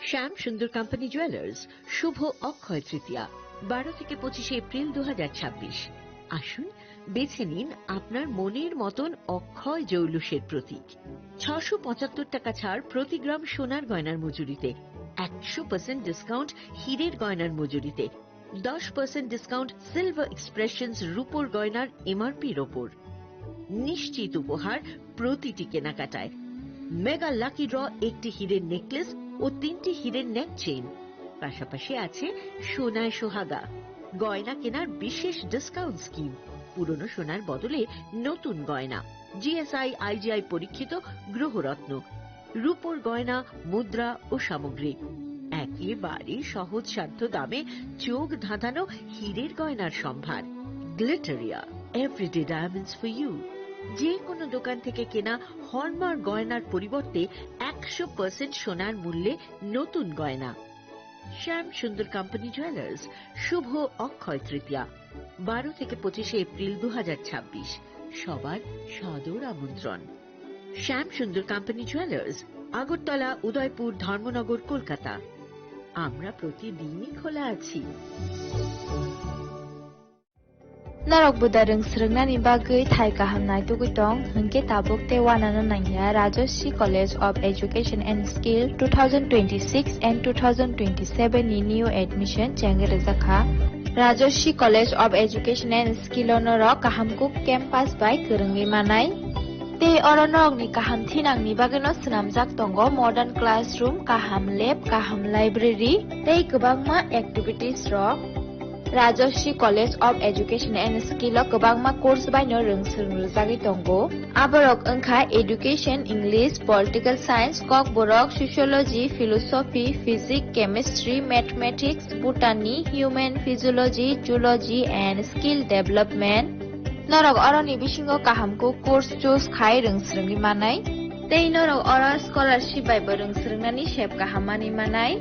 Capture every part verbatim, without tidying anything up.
শ্যাম সুন্দর company jewellers, শুভ অক্ষয় তৃতীয়া, বারো থেকে পঁচিশে এপ্রিল দু হাজার ছাব্বিশ। আসুন, বেছে নিন আপনার মনের মতন অক্ষয় জৌলুসের প্রতীক। ছশো পঁচাত্তর টাকা ছাড় প্রতি গ্রাম সোনার গয়নার মজুরিতে, একশো পার্সেন্ট ডিসকাউন্ট হীরের গয়নার মজুরিতে, দশ পার্সেন্ট ডিসকাউন্ট সিলভার এক্সপ্রেশনস রূপোর গয়নার এমআরপির ওপর। নিশ্চিত উপহার প্রতিটি কেনাকাটায়। মেগা লাকি ড্র, একটি হীরের নেকলেস ও তিনটি হীরের নেক চেইন। পাশাপাশি আছে সোনায় সোহাগা, গয়না কেনার বিশেষ ডিসকাউন্ট স্কিম, পুরনো সোনার বদলে নতুন গয়না, জিএসআই আইজিআই পরীক্ষিত গ্রহরত্ন, রূপোর গয়না, মুদ্রা ও সামগ্রী। একেবারে সহজসাধ্য দামে চোখ ধাঁধানো হীরের গয়নার সম্ভার। Glitteria, everyday diamonds for you. যে কোনো দোকান থেকে কেনা হলমার্ক গয়নার পরিবর্তে একশো পার্সেন্ট সোনার মূল্যে নতুন গয়না। শ্যাম সুন্দর কোম্পানি জুয়েলার্স, শুভ অক্ষয় তৃতীয়া, বারো থেকে পঁচিশে এপ্রিল দু হাজার ছাব্বিশ। সবার সাদর আমন্ত্রণ। শ্যাম সুন্দর কোম্পানি জুয়েলার্স, আগরতলা, উদয়পুর, ধর্মনগর, কলকাতা। আমরা প্রতিদিনই খোলা আছি। Norok buda rwng swrwngnani bagwi thai kaham naitugwi tong, hwnkhe tabuk tei uanano nangya Rajashree College of Education and Skill two thousand twenty-six and two thousand twenty-seven ni new admission chengwi rwjakha. Rajashree College of Education and Skill o norok kaham kuk campus bai kwrwngwi manai. Tei oro norokni kaham thinangni bagwino swnamjak tongo modern classroom, kaham lab, kaham library tei kwbangma activities rok. Rajashree College of Education and Skill o kwbangma course baino rwng swrwng rwjagwi tongo. Aborok wngkha Education, English, Political Science, Kokborok, Sociology, Philosophy, Physics, Chemistry, Mathematics, Botany, Human Physiology, Zoology and Skill Development. Norok oroni bisingo kaham kuk course choose khai rwng swrwngwi manai. Tei norok oro scholarship bai bo rwng swrwngnani sep kaham manwi manai.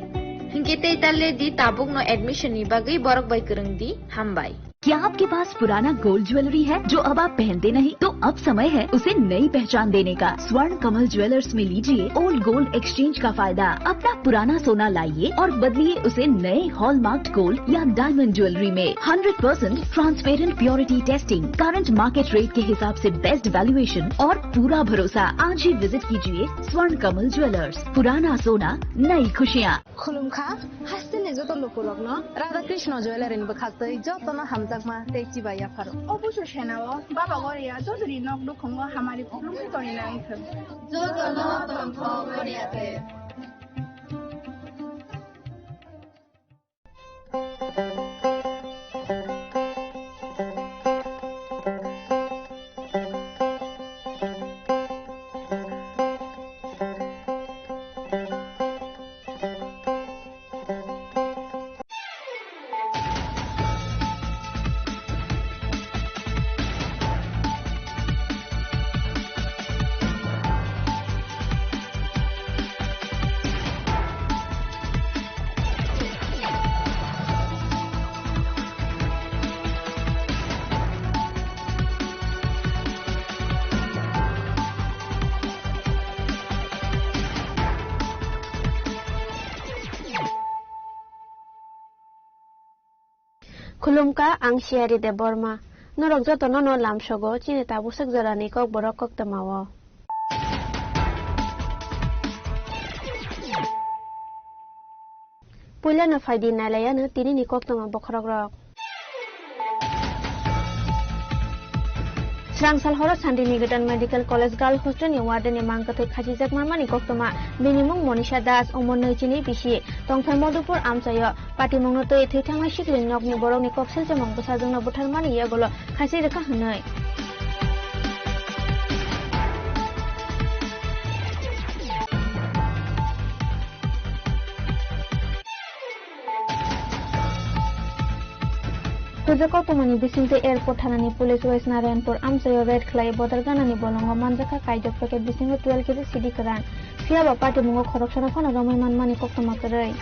Hinkhe tei ta le di, tabukno admission ni bagwi borok bai kwrwng di. Hambai. क्या आपके पास पुराना gold jewellery है जो अब आप पहनते नहीं? तो अब समय है उसे नई पहचान देने का। स्वर्ण कमल ज्वेलर्स में लीजिए ओल्ड गोल्ड एक्सचेंज का फायदा। अपना पुराना सोना लाइए और बदलिए उसे नए हॉलमार्क्ड गोल्ड या डायमंड ज्वेलरी में। Hundred percent transparent purity testing, current market rate के हिसाब से बेस्ट वैल्यूएशन और पूरा भरोसा। आज ही विजिट कीजिए स्वर्ण कमल ज्वेलर्स। पुराना सोना, नई खुशियाँ। Khulumkha, hasteni joto lukurokno Radha Krishna Jewellery ni bwkhaktwi jotono hamjakma tei chibai yapharo. O busu senao Baba Goria jotoni nok nukhungo hamari khulumwi tongwi nai thwng. Jotono tongthok Goria de. Khulumkha, ang Siyari Debbarma. Norok jotono no lamsogo chini tabuk swk jorani kokborok koktwmao. Puilano phaidi nailaiano tinini koktwma bokhorokrok. Srangsal horo Santinigetan Medical College Girl Hostel ni warden ni mang kwthwi khachijak manmani koktwma. Bini mung Monisha Das, umor nwi chini bisi. Tongthai Madhupur amchaio. Patimungno twi thwi thangnai sikling nokni borokni kok selchemung bwsajwkno butharmani yagulo khachi rwkha hwnwi. Kwchak koktwmani bisingtwi airport thanani police West Narayanpur amchaio raid khlai bodar ganani bolongo manjakha kaijok packet bisingo twelve K G C D kwran. Phiya ba patimungo khoroksano phano romwi manmani koktwma kwrwi.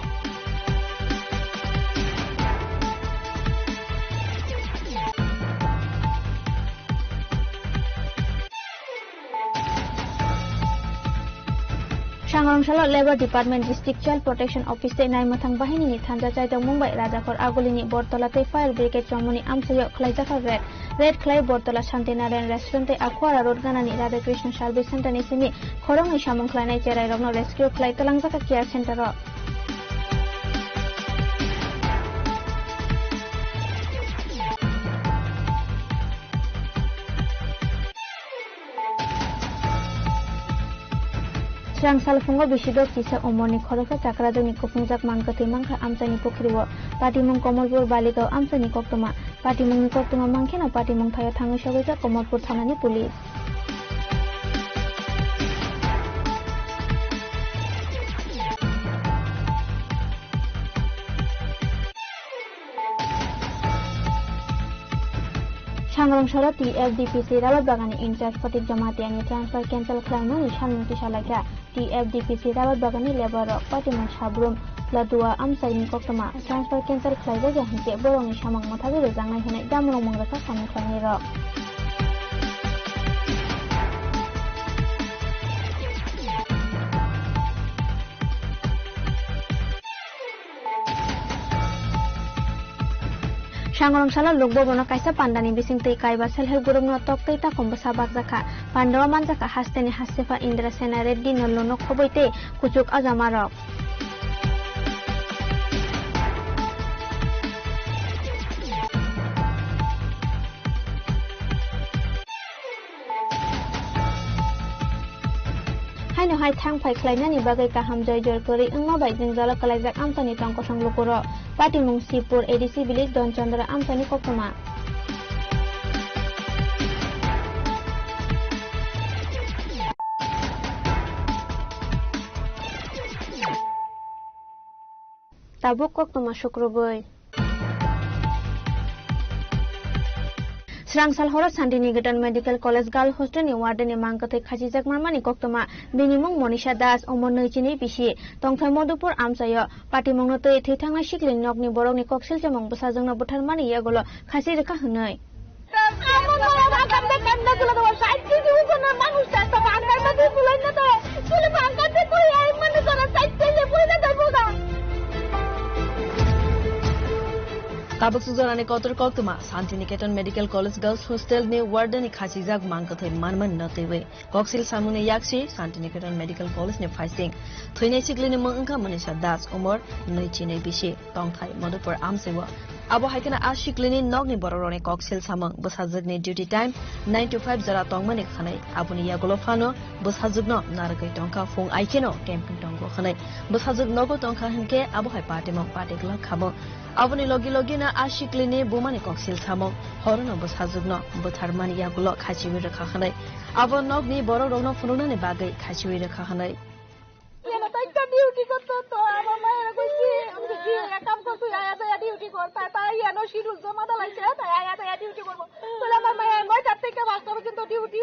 Chwngsaalo Labour Department District Child Protection Office tei naimwthang bahinini thanja chaitokmung bai Rajakhor Agulini Bortola tei Fire Brigade chongmani amchaio khlaijakha raid. Raid khlai Bortola Shanti Narayan Restaurant tei Akhwara Road ganani Radha Krishna Service Center ni simi khoroknwi samung khlainai cherairokno rescue khlai twlangjakha care center o. Srang salphungo bisido kisa umorni khoroksa chakrajwkni kuphungjak mang kwthwi mankha amchaini pukhrio. Patimung Komolpur Baligao amchaini koktwma. Patimungni koktwma mankheno patimung thaio thangwi sogwijak Komolpur thanani police. Sangrong soro T F D P C Rabat Bagani in charge Pratik Jamatia ni transfer cancel khlaimani salmung tisa laikha. T F D P C Rabat Bagani labour rok patimung Sabrum Ladua amchaini koktwma transfer cancel khlaijak ya hinkhe borokni samung mwthagwi rwjaknai hwnwi damrong mung rwkha samung khlainai rok. Sangrong salo Lok Bhavan o kaisa pandani bising twi kaiba self help group no tok tei takhum bwsa bakjakha. Panda o manjakha hasteni hastepha Indra Sena Reddy no luno khoboi tei kuchuk ajama rok. Haino hai thang phai khlainani bagwi kaham joi jor kwrwi wngma bai jwngjalo kwlaijak amchaini tong kosong lukurok. Patimung Sipur A D C village Don Chandra amchaini koktwma. Tabuk koktwma sukrubwi. Srangsal horo Santinigetan Medical College Girl Hostel ni warden ni mang kwthwi khachijak manmani koktwma. Bini mung Monisha Das, umor nwi chinwi bisi, tongthai Madhupur amchaio. Patimungno twi thwi thangnai sikli nokni borokni kok silchamung bwsajwkno butharmani yagulo khasi rwkha hwnwi. Amo maya bangkar de kanda gula do, sait kg ojoner manush ta, ta bangkar ma di bulai na to, tuli bangkar de koi ai mane jora sait kg boi na dai boga. Tabuk sujorani kotor koktwma, Santiniketan Medical College Girls Hostel ni warden ni khachijak mang kwthwi manmani no twiwi. Koksil samungni yaksi Santiniketan Medical College ni phaising. Thwinai siklini mung wngkha Manisha Das, umor nwi chinwi bisi, tongthai Madhupur amchaio. Abo hai kheno a siklini nokni borokrokni koksil samung, bwsajwkni duty time nine to five jora tongmani khanai. Aboni yagulo phano bwsajwkno narwgwi tongkha, phung aikheno camping tongo hwnwi. Bwsajwk nogo tongkha hinkhe abo hai patimung patigwlak khamung. Aboni logi logino a siklini bumani koksil samung, horono bwsajwkno butharmani yagulo khachiwi rwkha hwnwi. Abo nokni borokrokno phunuknani bagwi khachiwi rwkha hwnwi. Yana taikka duty korto to, ama mayara koisi, "Ami to duty, ek kam kor, tui aya jaya duty kor." Tai, tai yano schedule joma dalai se, tai aya jaya duty korbo. Tole amar maya noita theke pasta porjonto duty.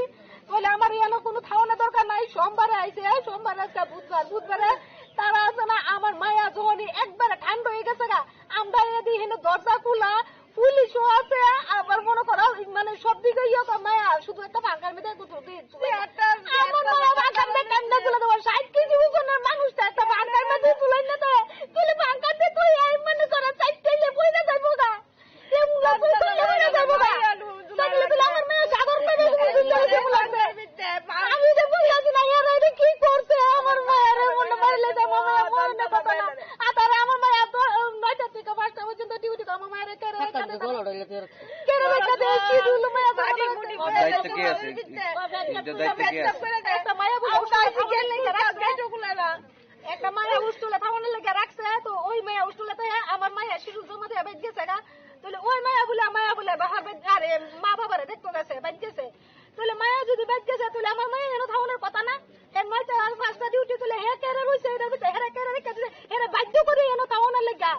Tole amar yano kono thaona dorkar nai, sombare aise, sombare ajka budbar, budbare tara asana amar maya johoni ekbare thanda oye gese ga. Amda edi heno dorja khula, Police o ase, abar mone koro, mane, sob dige iyo ko maya, sudu ekta bangkar mide kutu di. Amar maya bangkar de kanda gula do, sait kg ojoner manush ta, ekta bangkar mide tulai na de, tuli bangkar de tui ai, mone koro, sait kg boi na jaibo ga. Ye mula boi na jaibo ga. Tagile tuli amar maya jador mide tuli jaibo ga. Ami je bui aji na, yara ede ki korche amar maya re, mone marile jaibo maya, mone kotha na. Atare amar maya to, um, noita theke pasta porjonto duty ko, amar maya re kere kere. Kere kere, ki dulu maya to. দায়িত্ব কে আছে? এটা দায়িত্ব কে আছে? Ekta maya bui hostel e thangna lage rakse, to oi maya hostel e thai, amar maya schedule joma diya bait gese ga. Tole oi maya bole, maya bole bahar bait, are ma baba re dekto gese, bait gese. Tole maya jodi bait gese, tole amar maya eno thangna kotha na. He noita pasta duty tole he kere roise, eta roise, here kere roise, here badhyo kore eno thangna lega.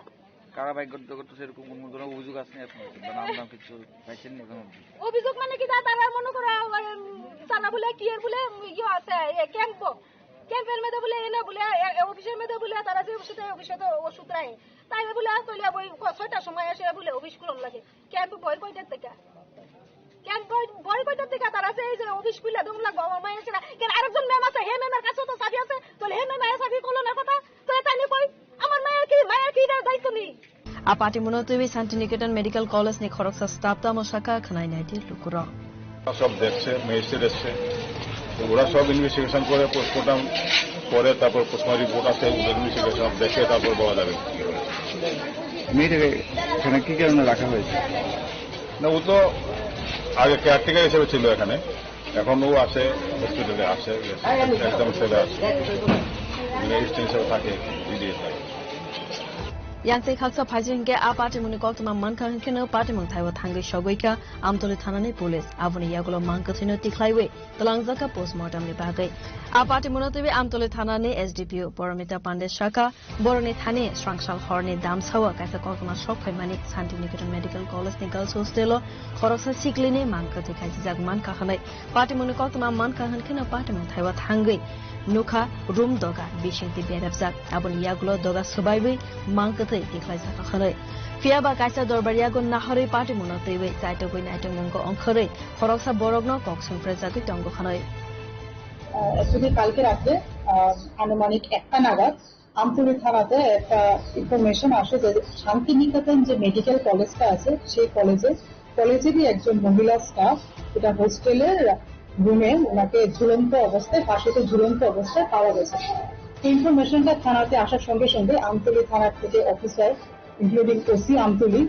কারা বাইক করতে করতে সেরকম কোনো ধরনের অভিযোগ আসেনি এখন পর্যন্ত? নাম দাম কিছু পাইছেন নি এখন অবধি? অভিযোগ মানে কি, তা-, তারা মনে করো, উম, তারা বলে কি এর বলে, উম, ইয়ে আছে, এ, ক্যাম্প, ক্যাম্পের মধ্যে বলে এনে বলে, এ, এ, অফিসের মধ্যে বলে তারা যে অফিসে, অফিসে তো ওষুধ রাখে। তাই বলে, "আ, তাহলে ওই ক-, ছয়টার সময় এসে বলে অফিস খুলন লাগে।" ক্যাম্প বই কয়টার থেকে? ক্যাম্প বই, বই কয়টার থেকে তারা আছে? এই যে অফিস খুলে দম লাগবো, আমার মায়ের ছেলে। কেন আরেকজন ম্যাম আছে, হে ম্যামের কাছেও তো চাবি আছে, তাহলে হে ma'am A patimungno twiwi Santiniketan Medical College ni khoroksa staff tamo sakha khwnai naidi lukurok. সব দেখছে, ম্যাজিস্ট্রেট এসছে, তো ওরা সব ইনভেস্টিগেশন করে, পোস্টমর্টম করে, তারপর পোস্টমর্টম রিপোর্ট আছে, ওদের ইনভেস্টিগেশন দেখে তারপর বলা যাবে কি হয়েছে। মেয়েটাকে এখানে কি কারণে রাখা হয়েছে? না, ও তো আগে কেয়ারটেকার হিসেবে ছিল এখানে, এখন ও আছে, হসপিটালে আছে, একদম সেবা আছে, মানে, এসিস্ট্যান্ট হিসেবে থাকে, ডিডিএস থাকে। Yang tei khaksa phaijak hinkhe a patimungni koktwma mankha hinkheno patimung thaibo thangwi sogwi kha Amtoli thanani police. Aboni yagulo mang kwthwino tikhlaiwi twlangjakha postmortem ni bagwi. A patimungno twiwi Amtoli thanani S D P O Paramita Pande sakha, borokni thani srangsal horni damsao kaisa koktwma sok phaimani Santiniketan Medical College ni Girls Hostel o khoroksa siklini mang kwthwi khaisijak mankha hwnwi. Patimungni koktwma mankha hinkheno patimung thaibo thangwi nukha room doga bisingtwi berepjak. Aboni yagulo doga swbaiwi mang kwthwi tikhlaijakha hwnwi. Phiyaba kaisa dorbar yago naharwi patimungno twiwi chaitokwi naitokmungo ongkhorwi khoroksa borokno kok songphrejagwi tongo hwnwi. Actually কালকে রাত্রে আহ, আনুমানিক একটা নাগাদ আমতলী থানাতে একটা ইনফরমেশন আসে যে শান্তিনিকেতন যে মেডিকেল কলেজটা আছে, সেই কলেজে, কলেজেরই একজন মহিলা স্টাফ এটা হোস্টেলের রুমে ওনাকে ঝুলন্ত অবস্থায়, ফাঁসিতে ঝুলন্ত অবস্থায় পাওয়া গেছে। এই ইনফরমেশনটা থানাতে আসার সঙ্গে সঙ্গে আমতলী থানার থেকে অফিসার, ইনক্লুডিং ওসি আমতলী,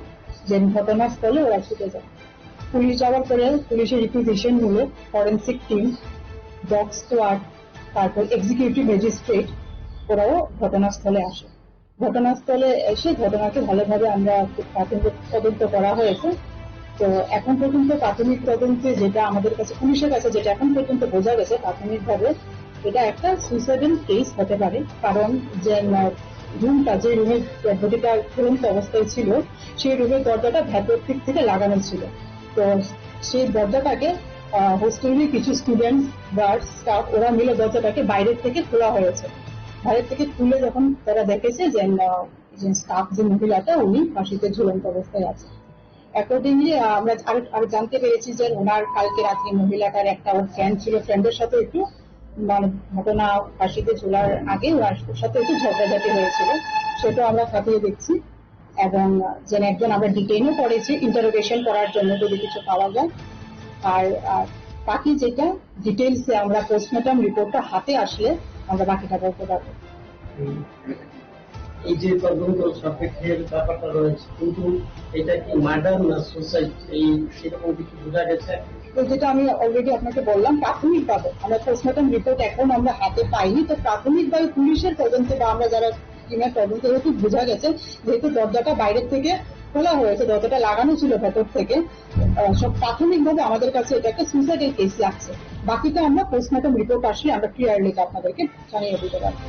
যে ঘটনাস্থলে ওরা ছুটে যায়। পুলিশ যাওয়ার পরে পুলিশের রিকুইজিশন হলো ফরেন্সিক টিম, ডগ স্কোয়াড, তারপর এক্সিকিউটিভ ম্যাজিস্ট্রেট, ওরাও ঘটনাস্থলে আসে। ঘটনাস্থলে এসে ঘটনাকে ভালোভাবে আমরা প্রাথমিক তদন্ত করা হয়েছে। তো এখন পর্যন্ত প্রাথমিক তদন্তে যেটা আমাদের কাছে, পুলিশের কাছে যেটা এখন পর্যন্ত বোঝা গেছে প্রাথমিকভাবে, এটা একটা সুইসাইডাল কেস হতে পারে, কারণ যে, আহ, রুমটা, যে রুমে ডেড বডিটা ঝুলন্ত অবস্থায় ছিল, সেই রুমের দরজাটা ভেতর দিক থেকে লাগানো ছিল। তো সেই দরজাটাকে, আহ, হোস্টেলের কিছু স্টুডেন্টস, গার্ডস, স্টাফ, ওরা মিলে দরজাটাকে বাইরের থেকে খোলা হয়েছে। বাইরের থেকে খুলে যখন তারা দেখেছে যে, আহ, যে স্টাফ, যে মহিলাটা, উনি ফাঁসিতে ঝুলন্ত অবস্থায় আছে। অ্যাকর্ডিংলি আমরা আর, আর জানতে পেরেছি যে ওনার কালকে রাত্রে মহিলাটার একটা ওর ফ্রেন্ড ছিল, ফ্রেন্ডের সাথে একটু মানে ঘটনা ফাঁসিতে ঝোলার আগে ওনার সাথে একটু ঝগড়াঝাটি হয়েছিল, সেটা আমরা খতিয়ে দেখছি। এবং যেন একজন আমরা ডিটেইনও করেছি ইন্টারোগেশন করার জন্য যদি কিছু পাওয়া যায়। আর, আর বাকি যেটা ডিটেইলসে আমরা পোস্টমর্টম রিপোর্টটা হাতে আসলে আমরা বাকিটা বলতে পারবো। এই যে তদন্ত সাপেক্ষের ব্যাপারটা রয়েছে, কিন্তু এটা কি মার্ডার না সুসাইড, এই সেরকম কিছু বোঝা গেছে? তো যেটা আমি অলরেডি আপনাকে বললাম, প্রাথমিকভাবে আমরা পোস্টমর্টম রিপোর্ট এখন আমরা হাতে পাইনি, তো প্রাথমিকভাবে পুলিশের তদন্তে বা আমরা যারা টিমের তদন্তে যেহেতু বোঝা গেছে, যেহেতু দরজাটা বাইরের থেকে খোলা হয়েছে, দরজাটা লাগানো ছিল ভেতর থেকে, আহ, সব প্রাথমিকভাবে আমাদের কাছে এটা একটা সুইসাইডের কেস লাগছে। বাকিটা আমরা পোস্টমর্টম রিপোর্ট আসলে আমরা ক্লিয়ারলি আপনাদেরকে জানিয়ে দিতে পারবো।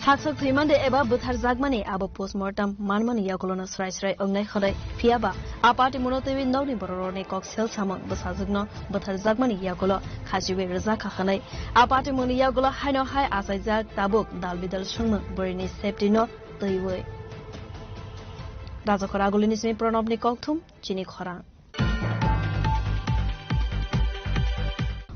Saksak thwimande eba bwtharjakmani abo postmortem manmani yagulono srai srai wngnai hwnwi, phiyaba a patimungno twiwi nokni bororokni kok sel samung bwsajwkno bwtharjakmani yagulo khachiwi rwjakha hwnwi. A patimungni yagulo haino hai achaijak tabuk dal bidal swngmung bwrwini safety no twiwi. Rajakhor Agulini simi Pranobni kokthum chini khorang.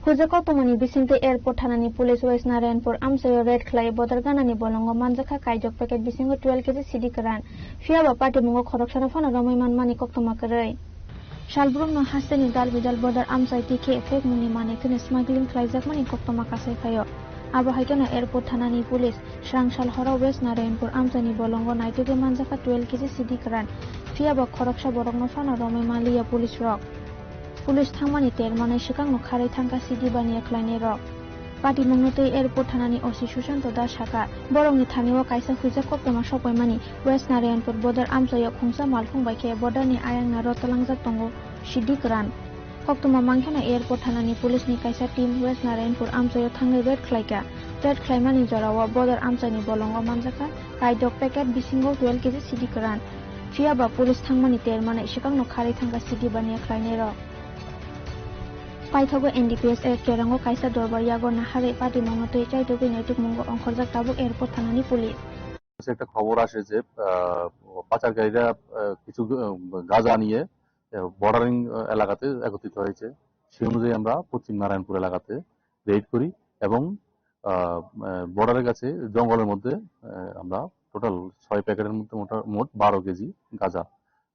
Huijak koktwmani bisingtwi airport thanani police West Narayanpur amchaio raid khlai bodor ganani bolongo manjakha kaijok packet bisingo twelve K G sidi kwran. Phiyaba patimungo khoroksano phano romwi manmani koktwma kwrwi. Salbrumno hasteni dal bidal bodor amchai tikhe fake mungni manwi kheno smuggling khlaijakmani koktwma kasai phaio. Abo hai kheno airport thanani police srangsal horo West Narayanpur amchaini bolongo naitugwi manjakha twelve K G sidi kwran. Phiyaba khoroksa borokno phano romwi manliya police rok. Police thangmani termanai swkangno kharwi thangkha sidi baniya khlainairok. Patimungno tei airport thanani O C Susanto Das sakha, borokni thanio kaisa huijak koktwma sokbaimani West Narayanpur bodor amchaio khungsa malkhung bai khe bodorni ayang naro twlangjak tongo sidi kwran. Koktwma mankheno airport thanani police ni kaisa team West Narayanpur amchaio thangwi raid khlaikha. Raid khlaimani jorao bodor amchaini bolongo manjakha kaidok packet bisingo twelve K G sidi kwran. Phiya ba police thangmani termanai swkangno kharwi thangkha sidi baniya khlainairok. Paithago N D P S A Kerango kaisa dorbar yago naharwi patimungno twi chaitugwi naitukmungo ongkhorjak tabuk airport thanani police. কাছে একটা খবর আসে যে আহ, পাচারকারীরা আহ, কিছু গ- গাঁজা নিয়ে বর্ডারিং এলাকাতে একত্রিত হয়েছে। সেই অনুযায়ী আমরা পশ্চিম নারায়ণপুর এলাকাতে রেড করি এবং বর্ডারের কাছে জঙ্গলের মধ্যে আহ, আমরা টোটাল ছয় প্যাকেটের মধ্যে মোটা- মোট বারো কেজি গাঁজা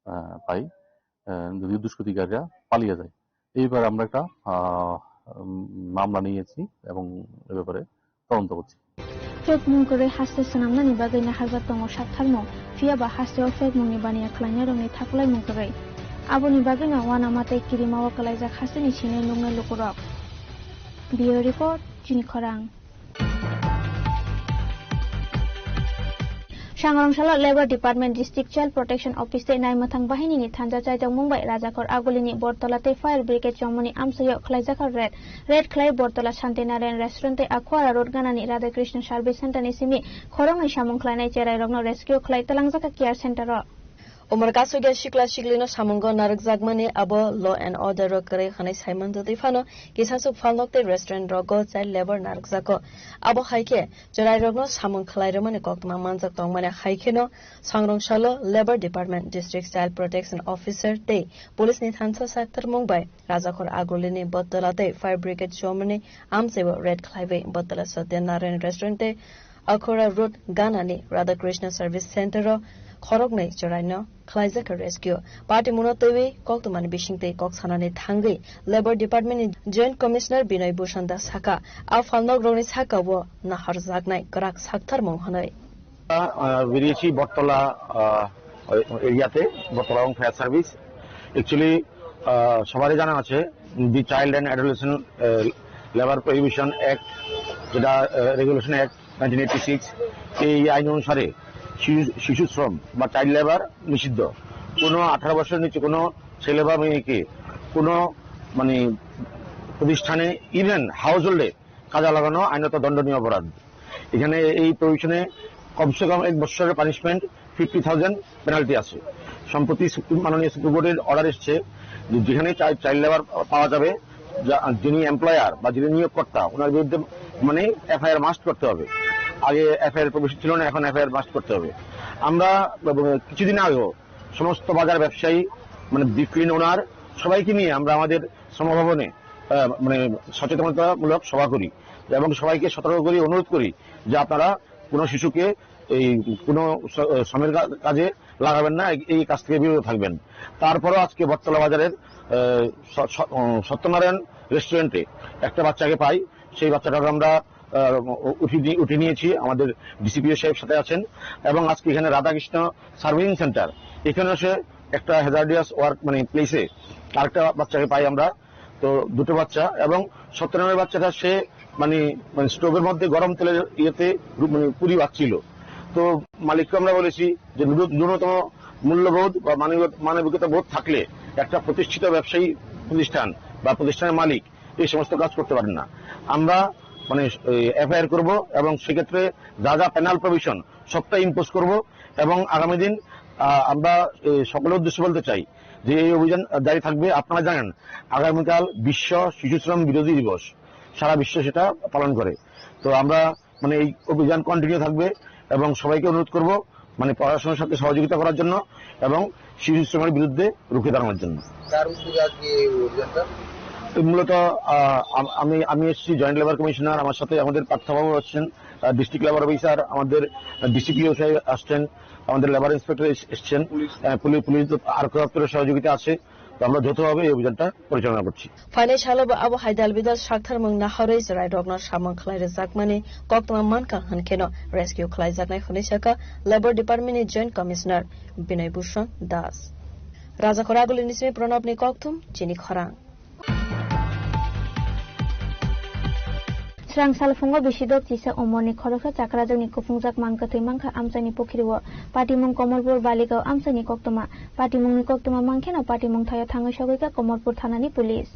আহ, পাই। আহ, যদিও দুষ্কৃতিকারীরা পালিয়ে যায়। এই ব্যাপারে আমরা একটা আহ, উম, মামলা নিয়েছি এবং এ ব্যাপারে তদন্ত করছি। Fake mung kwrwi haste swnamnani bagwi naharjak tongo saktharmung, phiya ba hasteo fake mungni baniya khlainairokni thaklaimung kwrwi. Aboni bagwino uanama tei kirimao kwlaijak hasteni sinwi nuknai lukurok. Bureau Report, Chini Khorang. Sangrong salo Labour Department District Child Protection Office tei naimwthang bahinini thanja chaitokmung bai Rajakhor Agulini Bortola tei Fire Brigade chomoni amchaio khlaijakha raid. Raid khlai Bortola Shanti Narayan Restaurant tei Akhwara Road ganani Radha Krishna Service Center ni simi khoroknwi samung khlainai cherairokno rescue khlai twlangjakha care center o. Umar kasugya sikla siklino samungo narwkjakmani abo law and order o kwrwi hwnwi saiman twi phano kisasuk phalnok tei restaurant rogo child labour narwkjago. Abo hai khe cherairokno samung khlai rwmani koktwma manjak tongmani hai kheno sangrong salo Labour Department District Child Protection Officer tei police ni thansa saktarmung bai Rajakhor Agulini Bottola tei Fire Brigade chomani amchaibo raid khlaiwi Bottola Satya Narayan Restaurant tei Akhora Road ganani Radha Krishna Service Center o khoroknwi cheraino khlaijak rescue. Party muno twiwi koktwmani bisingtwi kok sanani thangwi Labour Department ni Joint Commissioner Binoy Bhushan Das sakha, a phalnokrokni sakao naharjaknai kwrak saktarmung hwnwi. আহ, বেরিয়েছি বটতলা, আহ, এরিয়াতে, বটতলা এবং fire service. Actually, আহ, সবারই জানা আছে, the child and adolescent labour prohibition act, যেটা regulation act nineteen eighty six, এই আইন অনুসারে শিশু, শিশু শ্রম বা চাইল্ড লেবার নিষিদ্ধ। কোনো আঠারো বছরের নিচে কোনো ছেলে বা মেয়েকে কোনো, মানে, প্রতিষ্ঠানে, ইভেন হাউস হোল্ডে কাজে লাগানো আইনত দণ্ডনীয় অপরাধ। এখানে এই প্রভিশনে কমসে কম এক বছরের পানিশমেন্ট, ফিফটি থাউজেন্ড পেনাল্টি আছে। সম্প্রতি সুপ্রিম, মাননীয় সুপ্রিম কোর্টের অর্ডার এসছে যে যেখানে চাই-, চাইল্ড লেবার পাওয়া যাবে, যা-, যিনি এমপ্লয়ার বা যিনি নিয়োগকর্তা, ওনার বিরুদ্ধে, মানে, এফআইআর মাস্ট করতে হবে। আগে এফআইআর প্রভিশন ছিল না, এখন এফআইআর মাস্ট করতে হবে। আমরা, আহ, কিছুদিন আগেও সমস্ত বাজার ব্যবসায়ী, মানে, বিগ স্ক্রিন ওনার, সবাইকে নিয়ে আমরা আমাদের শ্রমভবনে, আহ, মানে, সচেতনতামূলক সভা করি এবং সবাইকে সতর্ক করি, অনুরোধ করি যে আপনারা কোনো শিশুকে এই কোনো স-, শ্রমের কা-, কাজে লাগাবেন না, এই, এই কাজ থেকে বিরত থাকবেন। তারপরও আজকে বটতলা বাজারের, আহ, স-, স-, উম, সত্যনারায়ণ রেস্টুরেন্টে একটা বাচ্চাকে পাই, সেই বাচ্চাটাকে আমরা, আহ, উঠে দি-, উঠে নিয়েছি, আমাদের ডিসিপিও সাহেব সাথে আছেন এবং আজকে এখানে রাধাকৃষ্ণ সার্ভিং সেন্টার, এখানে এসে একটা হ্যাজার্ডিয়াস ওয়ার্ক, মানে, প্লেসে আরেকটা বাচ্চাকে পাই আমরা। তো দুটো বাচ্চা এবং সত্তর নম্বর বাচ্চাটা সে, মানে, মানে, স্টোভের মধ্যে গরম তেলের ইয়েতে রু-, মানে, পুরি ভাজছিল। তো মালিককে আমরা বলেছি যে ন্যূন-, ন্যূনতম মূল্যবোধ বা মানবিক-, মানবিকতা বোধ থাকলে একটা প্রতিষ্ঠিত ব্যবসায়ী প্রতিষ্ঠান বা প্রতিষ্ঠানের মালিক এই সমস্ত কাজ করতে পারেন না। আমরা, মানে, এফআইআর করব এবং সেক্ষেত্রে যা যা পেনাল প্রভিশন সবটাই ইম্পোজ করব এবং আগামী দিন, আহ, আমরা, এ, সকলের উদ্দেশ্যে বলতে চাই যে এই অভিযান জারি থাকবে। আপনারা জানেন, আগামীকাল বিশ্ব শিশু শ্রম বিরোধী দিবস, সারা বিশ্ব সেটা পালন করে। তো আমরা, মানে, এই অভিযান কন্টিনিউ থাকবে এবং সবাইকে অনুরোধ করব, মানে, প্রশাসনের সাথে সহযোগিতা করার জন্য এবং শিশু শ্রমের বিরুদ্ধে রুখে দাঁড়ানোর জন্য। কার উদ্যোগে আজকে এই অভিযানটা? এই মূলত, আহ, আম-, আমি, আমি এসেছি জয়েন্ট লেবার কমিশনার, আমার সাথে আমাদের পার্থবাবু আসছেন, আহ, ডিস্ট্রিক্ট লেবার অফিসার, আমাদের, আহ, ডিসিপিও সাহেব আসছেন, আমাদের লেবার ইন্সপেক্টর এস-, এসছেন, পুলিশ। আহ, পুলি-, পুলিশ আরক্ষা দপ্তরের সহযোগিতা আছে। তো আমরা যৌথভাবে এই অভিযানটা পরিচালনা করছি। Phainai salo bo abo hai dalbidal saktharmung naharwi chwrairokno samung khlai rwjakmani koktwma mankha hwnkheno rescue khlaijaknai hwnwi sakha Labour Department ni Joint Commissioner Binoy Bhushan Das. Rajakhor Agulini simi Pranabni kokthum, Chini Khorang. Srang salphungo bisi dok chisa umorni khoroksa chakrajwkni kuphungjak mang kwthwi mankha amchaini pukhrio. Patimung Komolpur Baligao amchaini koktwma. Patimungni koktwma mankheno patimung thaio thangwi sogwikha Komolpur thanani police.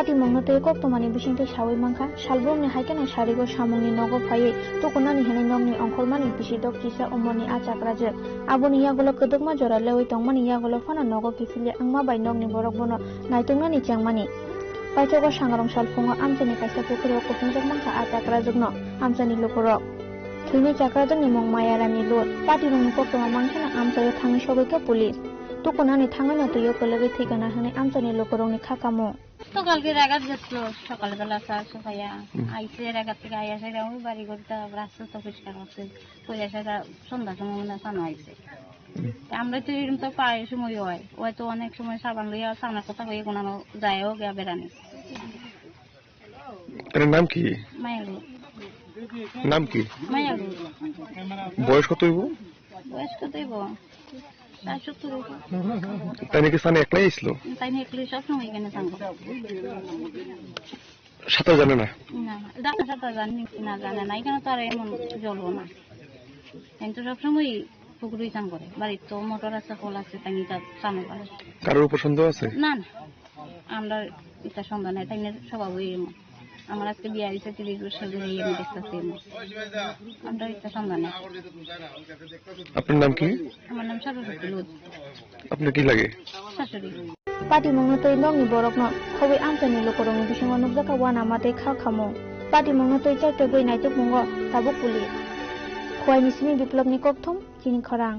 Patimungno tei koktwmani bisingtwi sawi mankha, salbrumni hai kheno sarigo samungni nogo phaiwi tukunani hwnwi nokni ongkhormani bisi dok kisa umorni a chakrajwk. Aboni yagulo kwdwkma jora lewi tongmani yagulo phano nogo kiphilwi wngma bai nokni borok bono naituknani chengmani. Paithago sangrong salphungo amchaini kaisa pukhuri o kuphungjak mankha a chakrajwkno amchaini lukurok. Thwinai chakrajwkni mung Mayarani Lut. Patimungni koktwma mankheno amchaio thangwi sogwikha police. Tukunani thangwino twio kwlwgwi thwikana hwnwi amchaini lukurokni kha kamo. তো কালকে রাগাত গেছিল, সকালবেলা চা চা খাইয়া হুম। আইসে, রাগাত থেকে আইয়া সেটা ওই বাড়ি ঘরটা রাস্তা তো পরিষ্কার করছে, করে সেটা সন্ধ্যার সময় মনে হয় চানো আইসে। হুম। তা আমরা তো এরকম তো প্রায় সময় হয়, হয়তো অনেক সময় সাবান লইয়া সামনে কথা হয়ে কোনো যায়ও গিয়া বেড়ানি। এর নাম কি? মায়ালু। নাম কি? মায়ালু। বয়স কত হইব? বয়স কত হইব? তাই নাকি সানি একলাই আইছিল? তাই নিয়ে একলাই সবসময় এখানে থাকবো। সাঁতার জানে না? না, না, সাঁতার জানে না, জানে না। এখানে তো আর এমন জলও না। কিন্তু সবসময় পুকুরেই চান করে। বাড়ির তো মোটর আছে, কল আছে, তাই নিয়ে তার চান করে। কারোর উপর সন্দেহ আছে? না, না। আমরা এটা সন্দেহ নাই, তাই নিয়ে স্বভাবই এমন। আমার আজকে বিয়ে হয়েছে তিরিশ বছর ধরে, এই আমি দেখতেছি এমন। আমরা এটা সন্দেহ নাই। আপনার নাম কি? আমার নাম সরস্বতী লুজ। আপনার কি লাগে? শাশুড়ি। Patimungno tei nokni borokno khobwi amchaini lukurokni bisingo nukjakha uanama tei kha khamung. Patimungno tei chaitogwi naitukmungo tabuk police. Khuaini simi Biplopni kokthum, chini khorang.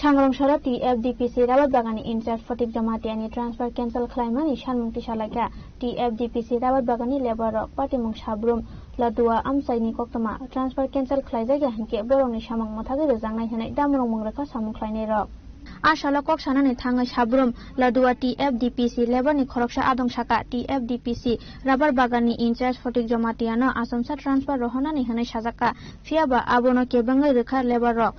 Sangrong soro T F D P C Rabat Bagani in charge Photik Jomatiani transfer cancel khlaimani sanmung tisalaikha T F D P C Rabat Bagani labour rok. Patimung Sabrum Ladua amchaini koktwma transfer cancel khlaijakya hinkhe borokni samung mwthagwi rwjaknai hwnwi damrung mung rwkha samung khlainairok. A salo kok sanani thangwi Sabrum Ladua T F D P C labour ni khoroksa adong saka T F D P C Rabar Bagan ni in charge Photik Jomatiano Achomsa transfer rohornani hwnwi sajakha, phiyaba abono kebengwi rwkha labour rok.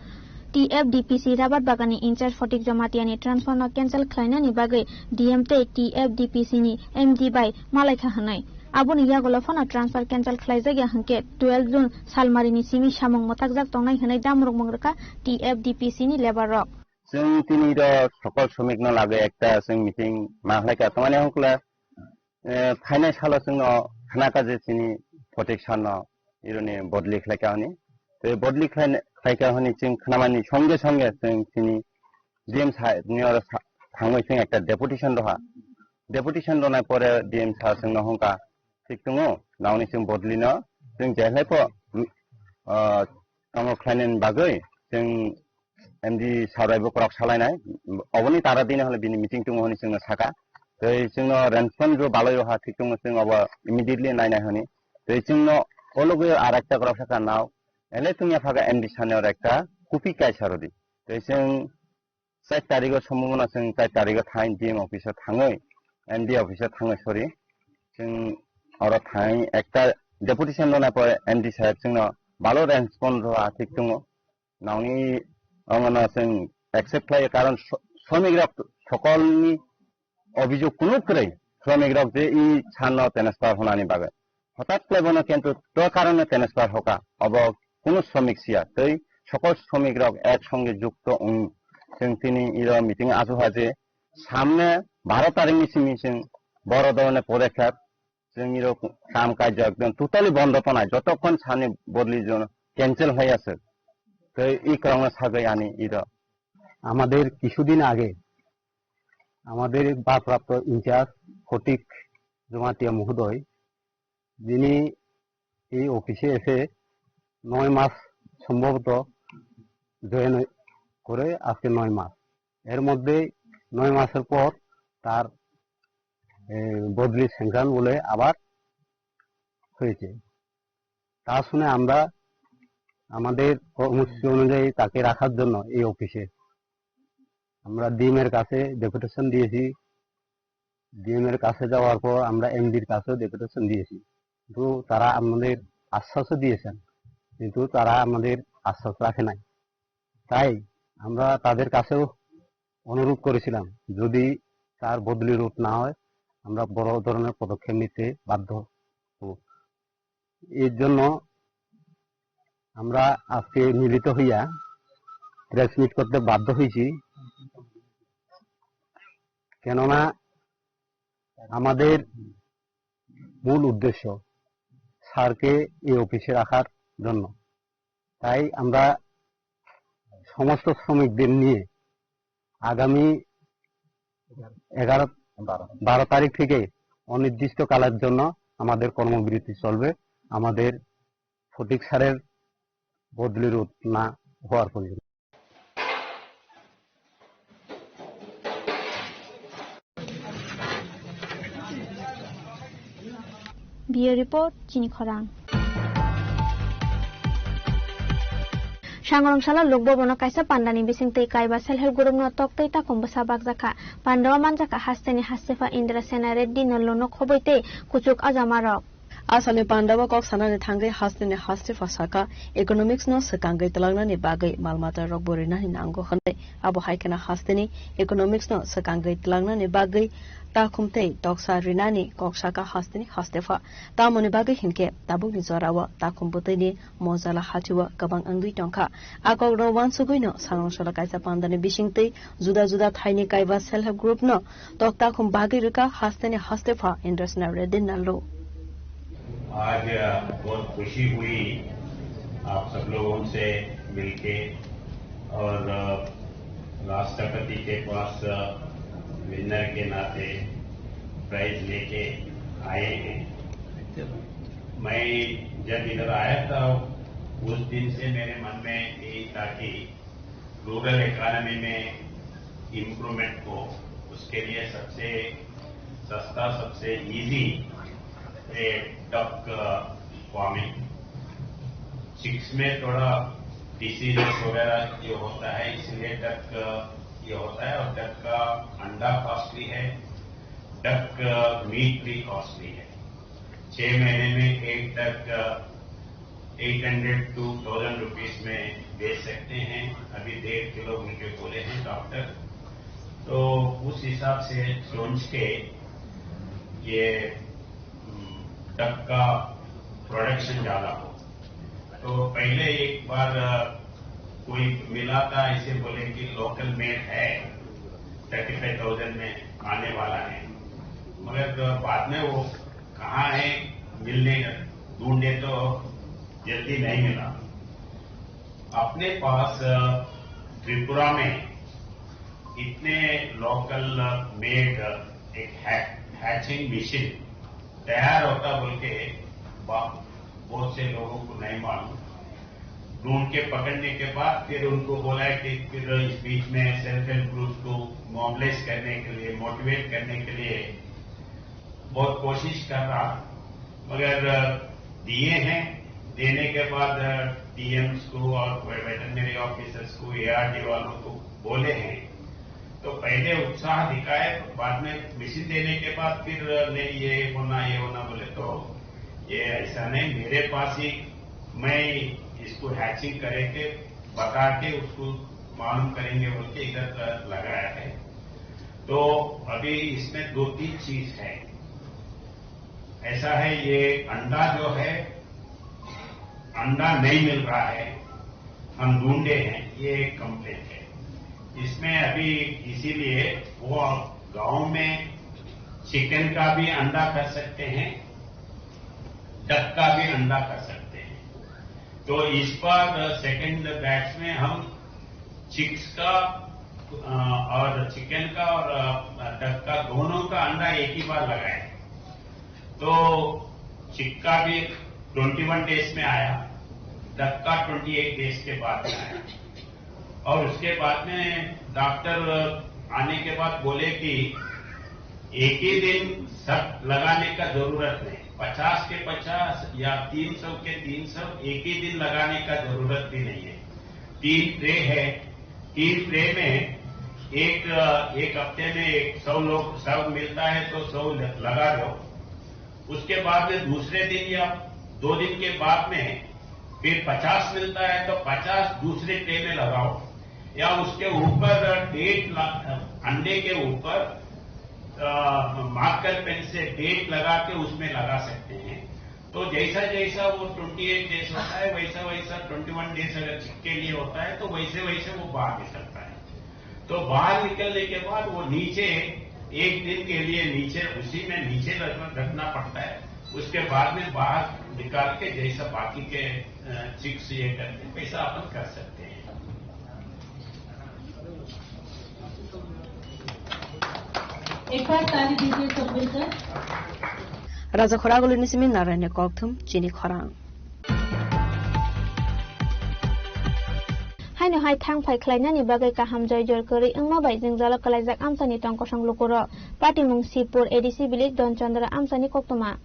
T F D P C Rabar Bagan ni in charge Photik Jomatiani transfer no cancel khlainani bagwi D M tei T F D P C ni M D bai malaikha hwnwi. Aboni yagulo phano transfer cancel khlaijakya hwnkhe twelve June salmarini simi samung mwthakjak tongnai hwnwi damrokmung rwkha T F D P C ni labour rok. Chwng tini ro sokol sromik no lagwi ekta chwng meeting ma khlaikha. Tamani hwnkhe, eh, phainai salo chwngno khnakha je chini Photik sir no ironi bodli khlaikha hwnwi. Tei bodli khlai-, khlaikha hwnwi chwng khnamani songe songe chwng chini D M sir ni oro sa-, thangwi chwng ekta deputation roha. Deputation ronai pore D M sir chwngno hwnkha, "Thik tongo, nangni chwng bodli no chwng jehlai pho, mm, ah, tongo khlainani bagwi chwng M D sir bai bo kwrak salainai, oboni tara dini hwnle bini meeting tongo hwnwi chwngno saka." Tei chwngno respond rw balai roha, "Thik tongo, chwng obo immediately nainai," hwnwi. Tei chwngno o logi ar ekta kwrak saka, "Nao ele tungya phaga M D sir ni oro ekta copy kaisa rwdi." Tei chwng char tarigo sombhabona chwng char tarigo thang D M office o thangwi, M D office o thangwi, sorry, chwng oro thang ekta deputation rwna pore M D saheb chwngno balo respond rwha, thik tongo. Nangni omono chwng accept khlaiyo, karon so-, sromik rok sokolni obhijog kunu kwrwi, sromik rok je i sanno transfer honani bagwi. Hothat khlai bono kintu to karone transfer hoka, obo kunu sromik siya, tei sokol sromik rok ek songe jukto wng. Chwng tini iro meeting achuha je samne baro tarikni simi chwng boro dhoroner podokkhep, chwng iro kam kajak ekdom totally bondo tonai, jotokhon sani bodli jon cancel hoi aswk. Tei i kwrwngno sagwi ani iro. আমাদের কিছুদিন আগে আমাদের ভারপ্রাপ্ত ইনচার্জ ফটিক জমাতিয়া মহোদয়, যিনি এই অফিসে এসে নয় মাস সম্ভবত জয়েন করে, আজকে নয় মাস। এর মধ্যে নয় মাসের পর তার, এ, বদলি স্যাংশন বলে আবার হয়েছে। তা শুনে আমরা আমাদের কর্মসূচি অনুযায়ী তাকে রাখার জন্য এই অফিসে আমরা ডিএম এর কাছে ডেপুটেশন দিয়েছি। ডিএম এর কাছে যাওয়ার পর আমরা এমডির কাছেও ডেপুটেশন দিয়েছি, কিন্তু তারা আমাদের আশ্বাসও দিয়েছেন, কিন্তু তারা আমাদের আশ্বাস রাখে নাই। তাই আমরা তাদের কাছেও অনুরোধ করেছিলাম, যদি তার বদলি রোধ না হয়, আমরা বড় ধরনের পদক্ষেপ নিতে বাধ্য হব। এর জন্য আমরা আজকে মিলিত হইয়া প্রেস মিট করতে বাধ্য হয়েছি। কেননা আমাদের মূল উদ্দেশ্য স্যারকে এই অফিসে রাখার জন্য। তাই আমরা সমস্ত শ্রমিকদের নিয়ে আগামী এগারো, বারো তারিখ থেকে অনির্দিষ্টকালের জন্য আমাদের কর্মবিরতি চলবে, আমাদের ফটিক স্যারের বদলি রোধ না হওয়ার পর্যন্ত। Bureau Report, Chini Khorang. Sangrong salo Lok Bhavan o kaisa pandani bising twi kaiba self help group no tok tei takhum bwsa bakjakha. Panda o manjakha hasteni hastepha Indra Sena Reddy no lono khoboi tei kuchuk ajamarok. Asani panda o kok sanani thangwi hasteni hastepha saka, economics no swkangwi twlangnani bagwi mal mata rok bo rinani nango hwnwi. Abo hai kheno hasteni economics no swkangwi twlangnani bagwi takhum tei toksa rinani kok saka hasteni hastepha. Tamoni bagwi hinkhe tabukni jorao takhum bwtwini mojala hachio kwbang wngwi tongkha. A kokrok uansugwino Sangrong salo kaisa pandani bisingtwi juda juda thaini kaiba self help group no tok takhum bagwi rwkha hasteni hastepha Indra Sena Reddy Nallu. आज, अ, बहुत खुशी हुई आप सब लोगों से मिलके और, अ, राष्ट्रपति के पास, अ, विनर के नाते प्राइज लेके आए हैं। मैं जब इधर आया था, उस दिन से मेरे मन में यही था कि रूरल इकोनॉमी में इम्प्रूवमेंट हो, उसके लिए सबसे सस्ता, सबसे इजी ये डक फार्मिंग। चिक्स में थोड़ा डिसीजेस वगैरह जो होता है, इसलिए डक ये होता है, और डक का अंडा कॉस्टली है, डक मीट भी कॉस्टली है। छह महीने में एक duck eight hundred to thousand rupees में बेच सकते हैं। अभी डेढ़ किलो मुझे बोले हैं डॉक्टर, तो उस हिसाब से सोच के ये, हम्म, डक का प्रोडक्शन ज्यादा हो। तो पहले एक बार, अ, कोई मिला था, ऐसे बोले कि लोकल मेड है, थर्टी फाइव थाउजेंड में आने वाला है, मगर, अ, बाद में वो कहाँ है, मिलने का, ढूंढे तो जल्दी नहीं मिला। अपने पास, अ, त्रिपुरा में इतने लोकल मेड एक है-, हैचिंग मशीन तैयार होता बोल के बा-, बहुत से लोगों को नहीं मालूम। ढूंढ के पकड़ने के बाद फिर उनको बोला है कि फिर इस बीच में सेल्फ हेल्प ग्रुप को मोबिलाइज करने के लिए, मोटिवेट करने के लिए बहुत कोशिश कर रहा, मगर, अ, दिए हैं। देने के बाद, अ, डीएम्स को और वेटरनरी ऑफिसर्स को, एआरडी वालों को बोले हैं, तो पहले उत्साह दिखाए, बाद में मशीन देने के बाद फिर, अ, नहीं, ये होना, ये होना बोले, तो ये ऐसा नहीं। मेरे पास ही, मैं इसको हैचिंग करके, बता के, उसको मालूम करेंगे बोल के इधर, अ, लगाया है। तो अभी इसमें दो तीन चीज है। ऐसा है, ये अंडा जो है, अंडा नहीं मिल रहा है, हम ढूंढे हैं, ये एक कंप्लेंट है। इसमें अभी इसीलिए वो गांव में चिकन का भी अंडा कर सकते हैं, डक का भी अंडा कर सकते हैं। तो इस बार सेकंड बैच में हम चिक्स का, अ, और चिकन का और, अ, डक का, दोनों का अंडा एक ही बार लगाए। तो चिक का भी ट्वेंटी वन डेज में आया, डक का ट्वेंटी एट डेज के बाद में आया। और उसके बाद में डॉक्टर आने के बाद बोले कि एक ही दिन सब लगाने का जरूरत नहीं, पचास के पचास या तीन सौ के तीन सौ एक ही दिन लगाने का जरूरत भी नहीं है। तीन ट्रे है, तीन ट्रे में एक, एक हफ्ते में एक सौ लोग, सौ मिलता है तो सौ ल-, लगा दो। उसके बाद में दूसरे दिन या दो दिन के बाद में फिर पचास मिलता है तो पचास दूसरे ट्रे में लगाओ, या उसके ऊपर डेट ला-, अंडे के ऊपर, अ, मार्कर पेन से डेट लगा के उसमें लगा सकते हैं। तो जैसा जैसा वो ट्वेंटी एट डेज होता है, वैसा वैसा ट्वेंटी वन डेज अगर चिक के लिए होता है, तो वैसे वैसे वो बाहर निकलता है। तो बाहर निकलने के बाद वो नीचे एक दिन के लिए नीचे, उसी में नीचे रखना, रखना पड़ता है। उसके बाद में बाहर निकाल के जैसा बाकी के, अ, चिक्स ये करते हैं, वैसा अपन कर सकते हैं। एक बार ताली दीजिए सब मिलकर। Raja Khoragulini simi Naraini kokthum chini khorang. Haino hai thang phai khlainani bagwi kaham joi jor kwrwi wngma bai jwngjalo kwlaijak amchaini tong kosong lukurok. Patimung Sibpur A D C village Donchandra amchaini koktwma.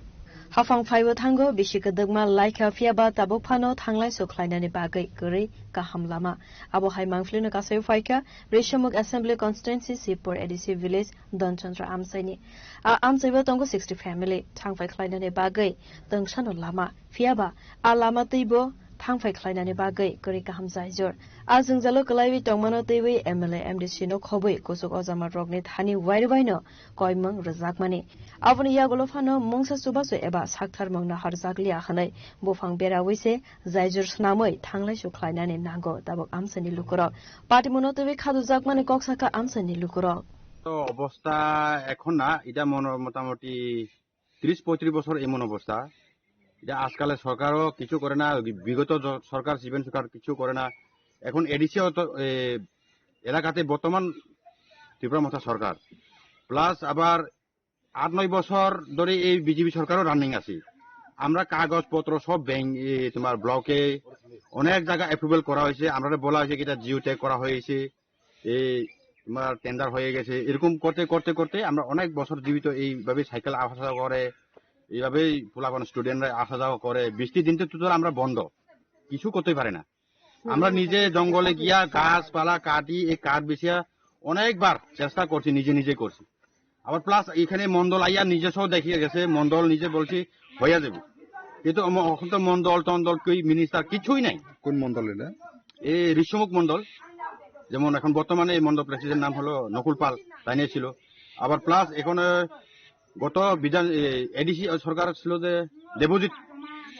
Haphang phaibo thango bisi kwdwkma laikha, phiya ba tabuk phano thanglai suk khlainani bagwi kwrwi kaham lama. Abo hai mangphlino kasai phaikha Rishamukh Assembly Constituency Sibpur A D C village Donchandra amchaini. A amchaibo tongo sixty family. Thangphai khlainani bagwi tungsano lama. Phiya ba a lama twibo thangphai khlainani bagwi kwrwi kaham jaijor. A jwngjalo kwlaiwi tongmano twiwi M L A, M D C no khobwi kuchuk ojama rokni thani wairwi baino koimung rwjakmani. Aboni yagulo phano mungsa chubachu eba saktharmung naharjakliya hwnwi buphang berawi se jaijor swnamwi thanglai suk khlainani nango tabuk amchaini lukurok. Patimungno twiwi khadujakmani kok sakha amchaini lukurok. তো অবস্থা এখন না, এটা মনে মোটামুটি ত্রিশ পঁয়ত্রিশ বছর এমন অবস্থা। এটা আজকালের সরকারও কিছু করে না, বিগত জ-, সরকার, শিবেন সরকার কিছু করে না। এখন এডিসি অত, এ, এলাকাতে বর্তমান ত্রিপুরা মথা সরকার, প্লাস আবার আট নয় বছর ধরে এই বিজেপি সরকারও রানিং আছে। আমরা কাগজপত্র সব ব্যাংক, এ, তোমার ব্লকে অনেক জায়গা অ্যাপ্রুভাল করা হয়েছে, আমরা বলা হয়েছে কি এটা জিও ট্যাগ করা হয়েছে, এই তোমার টেন্ডার হয়ে গেছে। এরকম করতে করতে করতে আমরা অনেক বছর জীবিত এইভাবে সাইকেল আসা যাওয়া করে, এইভাবেই পোলাপান স্টুডেন্টরা আসা যাওয়া করে। বৃষ্টির দিন তো টোটাল আমরা বন্ধ, কিছু করতে পারি না। আমরা নিজে জঙ্গলে গিয়া গাছপালা কাটি, এই কাঠ বিছিয়া অনেকবার চেষ্টা করছি, নিজে নিজে করছি। আবার প্লাস এখানে মন্ডল আইয়া নিজে সহ দেখিয়ে গেছে, মন্ডল নিজে বলছি হইয়া যাবে, কিন্তু অম-, এখন তো মন্ডল টন্ডল কই মিনিস্টার কিছুই নাই। কোন মন্ডল এটা? এই ঋষ্যমুখ মন্ডল, যেমন এখন বর্তমানে এই মন্ডল প্রেসিডেন্ট নাম হলো নকুল পাল, তাই নিয়ে ছিল। আবার প্লাস এখন, আহ, গত বিধান, এ, এডিসি সরকার ছিল যে দেবজিৎ,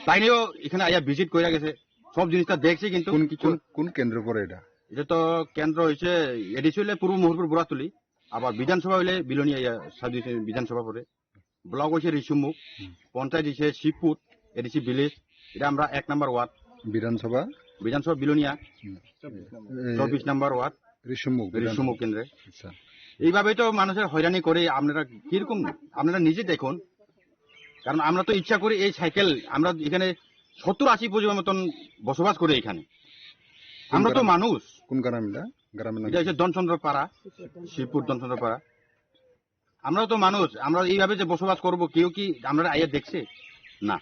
তাই নিয়েও এখানে আইয়া ভিজিট করে গেছে, সব জিনিসটা দেখছি, কিন্তু কোন, কিছু কোন, কোন কেন্দ্র পড়ে এটা? এটা তো কেন্দ্র হইছে এডিসি হইলে পূর্ব মুহুরপুর বুড়াতুলি, আবার বিধানসভা হইলে বিলোনিয়া, ইয়া, সাব ডিভিশন বিধানসভা পড়ে। ব্লক হইছে রিসুমুখ, হুম। পঞ্চায়েত হইছে শিবপুর, এডিসি ভিলেজ, এটা আমরা এক নাম্বার ওয়ার্ড। বিধানসভা? বিধানসভা বিলোনিয়া, হুম। এ, চব্বিশ নাম্বার ওয়ার্ড। রিসুমুখ, রিসুমুখ বিধানসভা। কেন্দ্রে। আচ্ছা। এইভাবে তো মানুষের হয়রানি করে, আপনারা কিরকম, আপনারা নিজে দেখুন। কারণ আমরা তো ইচ্ছা করি এই সাইকেল, আমরা এখানে সত্তর আশি পরিবার মতন বসবাস করি এখানে। কোন আমরা তো গ্রাম? মানুষ। কোন গ্রাম এটা? গ্রামের নাম এটা কি? হচ্ছে ধনচন্দ্র পাড়া, শিবপুর ধনচন্দ্র পাড়া। আমরাও তো মানুষ, আমরা এইভাবে যে বসবাস করব, কেউ কি আমরা আইয়া দেখছে? না।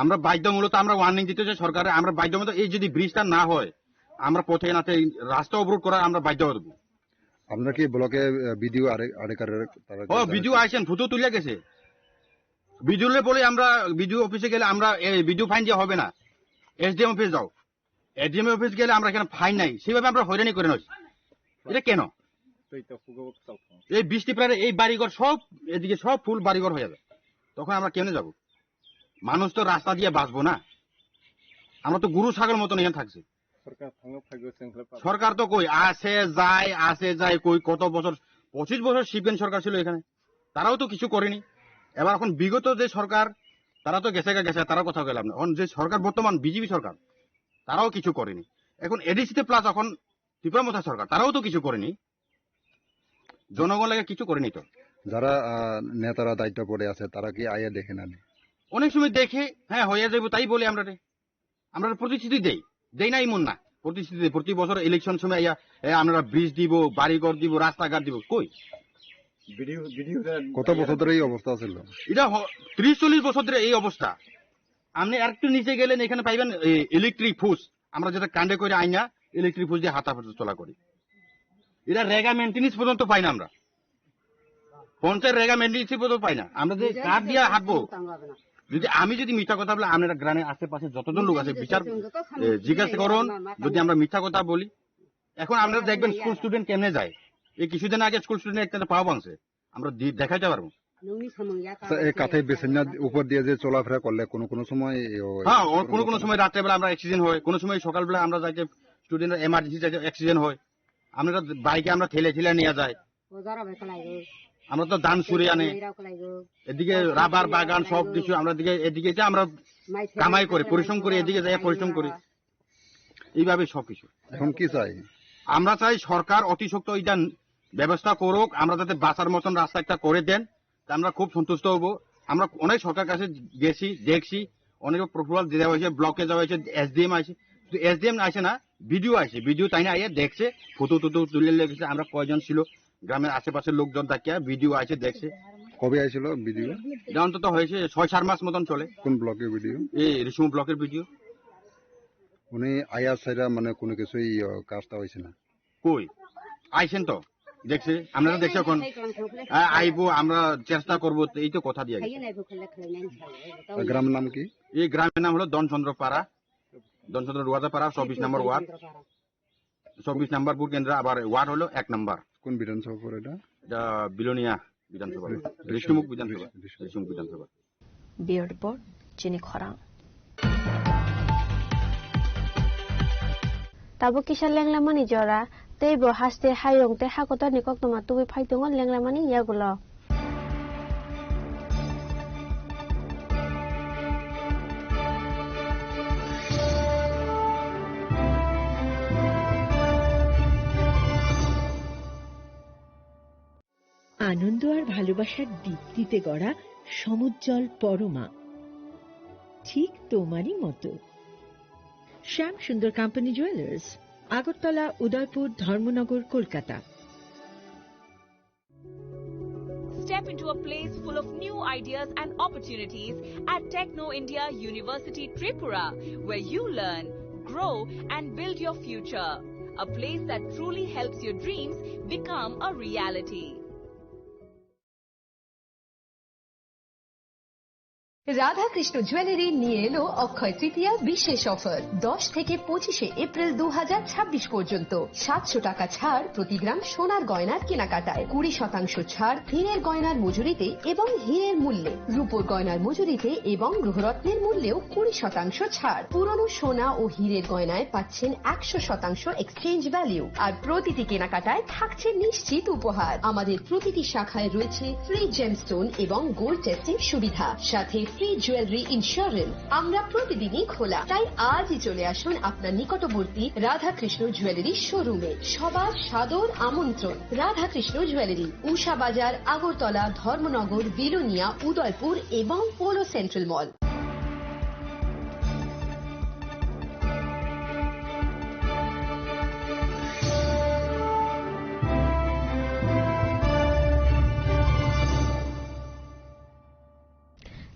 আমরা বাধ্যমূলত আমরা ওয়ার্নিং দিতে চাই সরকারে, আমরা বাধ্যমূলত এই যদি ব্রিজটা না হয়, আমরা পথে নাতে রাস্তা অবরোধ করার আমরা বাধ্য হব। আপনারা কি ব্লকে, আহ, বিডিও আরে-, আরেকার তারা কি ও, তারা বিডিও কি আইছেন, ফটো তুলে গেছে। বিডিও লে বলে আমরা বিডিও অফিসে গেলে আমরা, এ, বিডিও ফাইন দিয়ে হবে না, এসডিএম অফিস যাও। এডিএম অফিস গেলে আমরা এখানে ফাইন নাই, সেভাবে আমরা হয়রানি করে নয়। এটা কেন? এই বৃষ্টি পড়লে এই বাড়িঘর সব, এদিকে সব ফুল বাড়িঘর হয়ে যাবে, তখন আমরা কেমনে যাব? মানুষ তো রাস্তা দিয়ে বাঁচবো না, আমরা তো গরু ছাগল মতন এখানে থাকছি। সরকার থাকলেও থাকবে, শৃঙ্খলা পাবে। সরকার তো কই আসে যায়, আসে যায়, কই কত বছর, পঁচিশ বছর সিপিএম সরকার ছিল এখানে, তারাও তো কিছু করেনি। এবার এখন বিগত যে সরকার, তারা তো গেছে গা গেছে, তারা কোথাও গেলাম না। এখন যে সরকার বর্তমান বিজেপি সরকার, তারাও কিছু করেনি। এখন এডিসিতে প্লাস এখন ত্রিপুরা মথা সরকার, তারাও তো কিছু করেনি। জনগণ লাগে কিছু করেনি তো। যারা, আহ, নেতারা দায়িত্ব পড়ে আছে, তারা কি আইয়া দেখে না নি? অনেক সময় দেখে, হ্যাঁ, হইয়া যাইব, তাই বলে আমরা রে। আমরা প্রতিশ্রুতি দেই, দেই না এমন না। প্রতিশ্রুতি দেই, প্রতি বছর ইলেকশন সময় আইয়া, এ, আমরা ব্রিজ দিব, বাড়িঘর দিব, রাস্তাঘাট দিব, কই? কত বছর ধরে এই অবস্থা ছিল? এটা হ-, ত্রিশ চল্লিশ বছর ধরে এই অবস্থা। আপনি আরেকটু নিচে গেলেন, এখানে পাইবেন, এ, ইলেকট্রিক ফুস। আমরা যেটা কান্দে করে আইনা, ইলেকট্রিক ফুস দিয়ে হাতা চলা করি। এটা রেগা মেইনটেনেন্স পর্যন্ত পাই না আমরা। পঞ্চায়েত রেগা মেইনটেনেন্স পর্যন্ত পাই না। আমরা যে কাঠ দিয়ে হাঁটবো, যদি আমি যদি মিথ্যা কথা বলে, আপনারা গ্রামের আশেপাশে যতজন লোক আছে, বিচার, এ, জিজ্ঞাসা করুন, যদি আমরা মিথ্যা কথা বলি। এখন আপনারা দেখবেন স্কুল স্টুডেন্ট কেমনে যায়। এই কিছুদিন আগে স্কুল স্টুডেন্ট একটা পা ভাঙছে, আমরা দি-, দেখাইতে পারবো। আচ্ছা, এই কাঁথে বিছানা উপর দিয়ে যে চলাফেরা করলে কোনো কোনো সময়, এ, ও, হ্যাঁ, ও, কোনো কোনো সময় রাত্রেবেলা আমরা অ্যাক্সিডেন্ট হয়, কোনো সময় সকালবেলা আমরা যাইতে স্টুডেন্ট এমার্জেন্সি যাইতে অ্যাক্সিডেন্ট হয়। আমরা বাইকে আমরা ঠেলে ঠেলে নিয়ে যাই। আমরা তো ধান ছুড়ে আনে, এদিকে রাবার বাগান, সব কিছু আমরা দিকে, এদিকে যে আমরা কামাই করি, পরিশ্রম করি, এদিকে যাই পরিশ্রম করি, এইভাবে সবকিছু। এখন কি চাই? আমরা চাই সরকার অতি সত্বর এটা ব্যবস্থা করুক, আমরা যাতে বাঁচার মতন রাস্তা একটা করে দেন, তা আমরা খুব সন্তুষ্ট হব। আমরা অনেক সরকার কাছে গেছি, দেখছি, অনেক প্রপোজাল দেওয়া হয়েছে, ব্লকে যাওয়া হয়েছে, এসডিএম আছে, তো এসডিএম আসে না, বিডিও আসে, বিডিও তাই না আইয়া দেখছে, ফটো টটো তুলে লেগেছে, আমরা কয়জন ছিল গ্রামের আশেপাশের লোকজন ডাকিয়া, বিডিও আসে দেখছে। কবে আইছিল বিডিও? এটা অন্তত হয়েছে ছয় চার মাস মতন চলে। কোন ব্লকের বিডিও? এই রিসুম ব্লকের বিডিও। উনি আয়া ছাড়া মানে কোনো কিছুই, আহ, কাজটা হয়েছে না? কই? আইছেন তো, দেখছে, আমরা তো দেখছি এখন। আ-, আইবো, আমরা চেষ্টা করবো, তো এই তো কথা দিয়ে গেছে। আর গ্রামের নাম কি? এই গ্রামের নাম হলো ধনচন্দ্র পাড়া, ধনচন্দ্র রুয়াদা পাড়া, চব্বিশ নম্বর ওয়ার্ড, চব্বিশ নম্বর ভোট কেন্দ্র, আবার ওয়ার্ড হলো এক নম্বর। কোন বিধানসভা পড়ে এটা? এটা বিলোনিয়া বিধানসভা, রিষ্ণুমুখ বিধানসভা, রিষ্ণুমুখ বিধানসভা। Biyor report, chini khorang. Tabuk kisa lenglamani jora, tei bo haste hayung tei hakotorni koktwma tubui phai tongo lenglamani yagulo. আনন্দ আর ভালোবাসার দীপ্তিতে গড়া সমুজ্জ্বল পরমা, ঠিক তোমারই মতো। শ্যাম সুন্দর কোম্পানি জুয়েলার্স, আগরতলা, উদয়পুর, ধর্মনগর, Kolkata. Step into a place full of new ideas and opportunities at Techno India University Tripura, where you learn, grow, and build your future. A place that truly helps your dreams become a reality. Radhakrishna jewellery নিয়ে এলো অক্ষয় তৃতীয়া বিশেষ অফার। দশ থেকে পঁচিশে এপ্রিল দু হাজার ছাব্বিশ পর্যন্ত সাতশো টাকা ছাড় প্রতি গ্রাম সোনার গয়নার কেনাকাটায়, কুড়ি শতাংশ ছাড় হীরের গয়নার মজুরিতে এবং হীরের মূল্যে, রূপোর গয়নার মজুরিতে এবং গ্রহরত্নের মূল্যেও কুড়ি শতাংশ ছাড়। পুরনো সোনা ও হীরের গয়নায় পাচ্ছেন একশো শতাংশ এক্সচেঞ্জ ভ্যালু, আর প্রতিটি কেনাকাটায় থাকছে নিশ্চিত উপহার। আমাদের প্রতিটি শাখায় রয়েছে ফ্রি জেমস্টোন এবং গোল্ড টেস্টিং সুবিধা, সাথে ফ্রি জুয়েলারি ইন্স্যুরেন্স। আমরা প্রতিদিনই খোলা, তাই আজই চলে আসুন আপনার নিকটবর্তী রাধাকৃষ্ণ জুয়েলারি শোরুমে। সবার সাদর আমন্ত্রণ। রাধাকৃষ্ণ জুয়েলারি, উষা বাজার, আগরতলা, ধর্মনগর, বিলোনিয়া, উদয়পুর এবং polo central mall.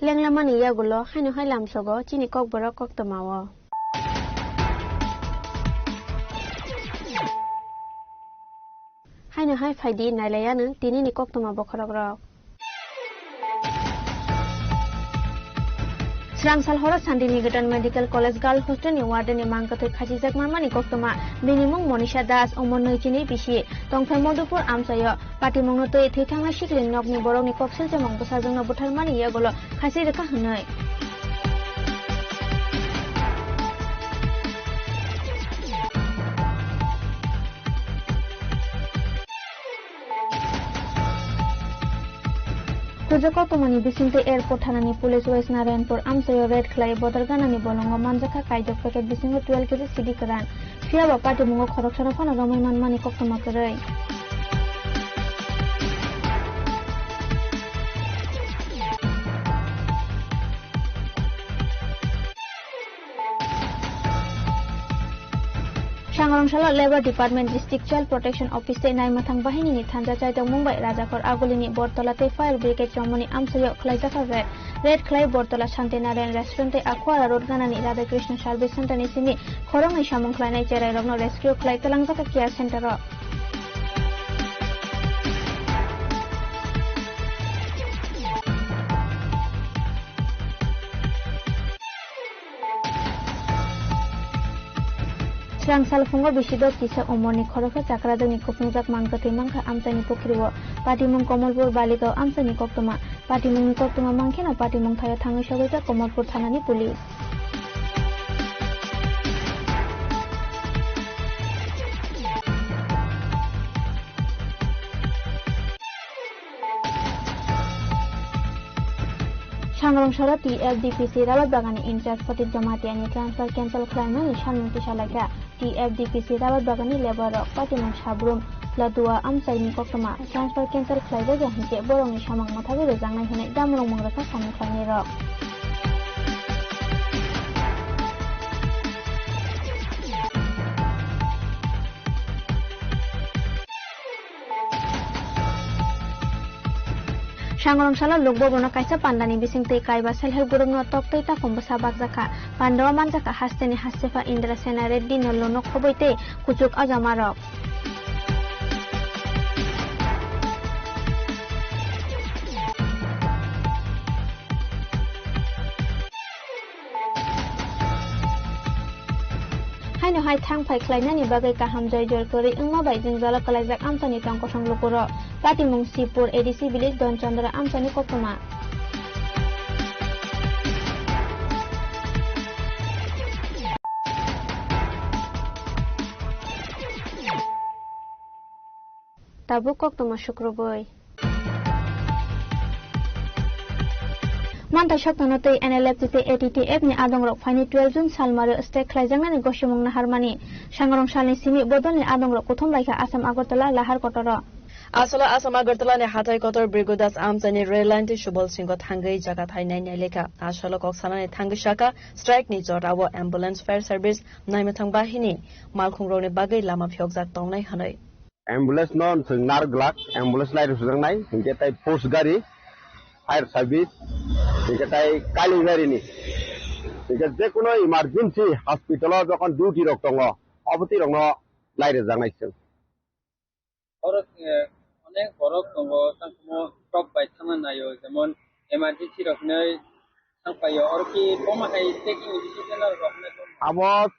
Lenglamani yagulo haino hai lamsogo chini kokborok koktwmao. Haino hai phaidi nailaianw tinini koktwma bokhorokrok. Srangsal horo Santinigetan Medical College Girl Hostel ni warden ni mangkwthwi khachijak manmani koktwma. Bini mung Monisha Das, umor nwi chini bisi, tongthai Madhupur amchaio. Patimungno twi thwi thangnai sikli nokni borokni kok silchemung bwsajwkno butharmani yagulo khachi rwkha hwnwi. Hujak koktwmani bisingtwi airport thanani police West Narayanpur amchaio raid khlai bodol ganani bolongo manjakha kaijak packet bisingo twelve K G sidi kwran. Phiyaba patimungo khoroksano phano romwi manmani koktwma kwrwi. Sangrong salo Labour Department, District Child Protection Office tei Naimathang Bahinini thanja chaitokmung bai Rajakhor Agulini Bortola tei Fire Brigade chongmani amchaio khlaijakha raid. Raid khlai Bortola Shanti Narayan Restaurant tei Akhwara Road ganani Radha Krishna Service Center ni simi khoroknwi samung khlainai cherairokno rescue khlai twlangjakha care center o. Srang salphungo bisi dos kisa umorni khoroksa chakrajwkni kuphungjak mangkwthwi mankha amchaini pukhrio. Patimung Komolpur Baligao amchaini koktwma. Patimungni koktwma mankheno patimung thaio thangwi sogwijak Komolpur thanani police. Sangrong salo T F D P C Rabat Bagani in charge Pradeep Jamatia ni transfer cancel khlaimani samung kisa laikha. T F D P C Rabat Bagani labour rok patimung Sabrum Ladua amchaini koktwma transfer cancel khlaijak ya hinkhe borokni samung mwthagwi rwjaknai hwnwi damrung mung rwkha samung khlainai rok. Sangrong salo Lok Bhavan o kaisa panda ni bising twi kaiba self help group no tok twi takhum bwsa bakjakha. Panda o manjakha hasteni hastepha Indra Sena Reddy no lono khobwi tei kuchuk ajama rok. Haino hai thang phai khlainani bagwi kaham joi jor kwrwi wngma bai jwngjalo kwlaijak amchaini tong kosong lukurok. Patimung Sipur A D C village Don Chandra amchaini koktwma. Tabuk koktwma sukrubwi. Manthai sokthano tei N L F T tei A T T F ni adongrok phaini twelve June salmari strike khlaijaknani gosimung naharmani. Sangrong salni simi bodolni adongrok kuthum laikha Assam Agartala lahar kotoro. Aswla Assam Agartala ni hathai kotor Bhrigu Das amchaini rail line tei Subal Singho thangwi jaga thai nai nai lekha. Aswla kok sanani thangwi saka strike ni jorao ambulance, fire service, naimwthang bahini malkhungrokni bagwi lama phiyokjak tongnai hwnwi. Ambulance no chwng nar glak, ambulance lai rwsajak nai, hinkhe tai post gari, fire service, hinkhe tai kailaibari ni, hinkhe je kono emergency hospital o jokhon duty rok tongo, obo twi rok no lai rwjak nai chwng. Oro, eh, onek borok tongo, tamo tok bai thangna naio, jemon emergency rok hinwi thangpaio, oro ki bomo hai checking ni bisingtwi norok rok hinwi tongma? Abo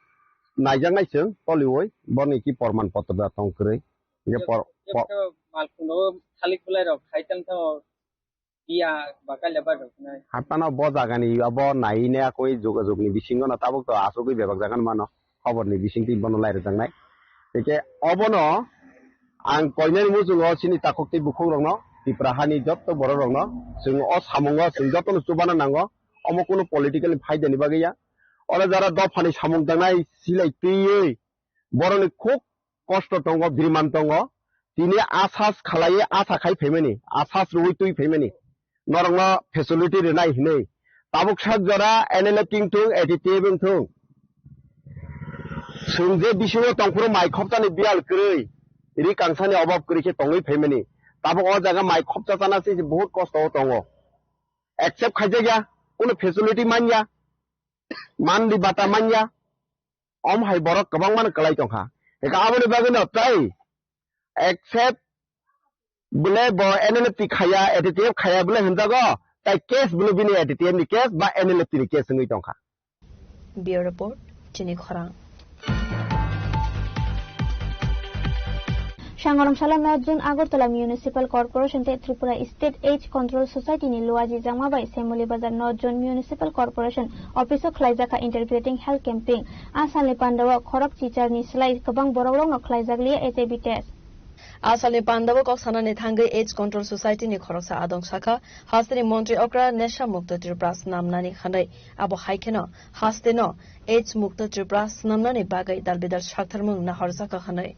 naijaknai chwng toliwi, boni ki porman potro da tong kwrwi. Hinkhe por-, por- Khe malkhung rok thalik belai rok khai tang tho, iya ba kaila ba rok hinwi. Hatano bo jagani abo nai ne akoi jogajog ni bisingo no tabuk to asugwi bebak jaga no mano. Khobor ni bisingtwi bono lai rwjaknai. Hinkhe obono ang koinani muchungo chini takhuk tei bukhuk rokno, Tipra hani jotto borok rokno, chwng o samungo chwng jotono chubana nango, omo kunu political ni phaida ni bagwi ya. Oro jara dophani samung tangnai silai twiwi borokni khuk kosto tongo, biriman tongo, tini asas khalaiwi asa khai phaimani, asas rwui twi phaimani. Norokno facility rwnai hinwi. Tabuk sak jora N L F wngthung, A T T F wngthung. Chwng je bisingo tongphuru mai khopjani biyal kwrwi, ri kangsani obab kwrwi khe tongwi phaimani. Tabuk o jaga mai khopja chana se bahut kosto o tongo. Accept khaijakya, kunu facility manya, manli bata manya. Om hai borok kwbangma no kwlai tongkha. Eka aboni bagwi no tai accept bole bo N L F T khaya, A T T F khaya bole hinjago, tai case bole bini A T T F ni case ba N L F T ni case wngwi tongkha. Bureau Report, Chini Khorang. Sangrong salo North Zone Agartala Municipal Corporation tei Tripura State AIDS Control Society ni luaji jakma bai Semoli Bazar North Zone Municipal Corporation office o khlaijakha integrating health camping. A salni pandao khorok chichar ni slai kwbang borok rokno khlaijak liya H I V test. A salni pandao kok sanani thangwi AIDS Control Society ni khoroksa adong sakha, hasteni montri okra Nesha Mukto Tripura swnamnani hwnwi. Abo hai kheno hasteno AIDS Mukto Tripura swnamnani bagwi dalbidal saktharmung nahorjakha hwnwi.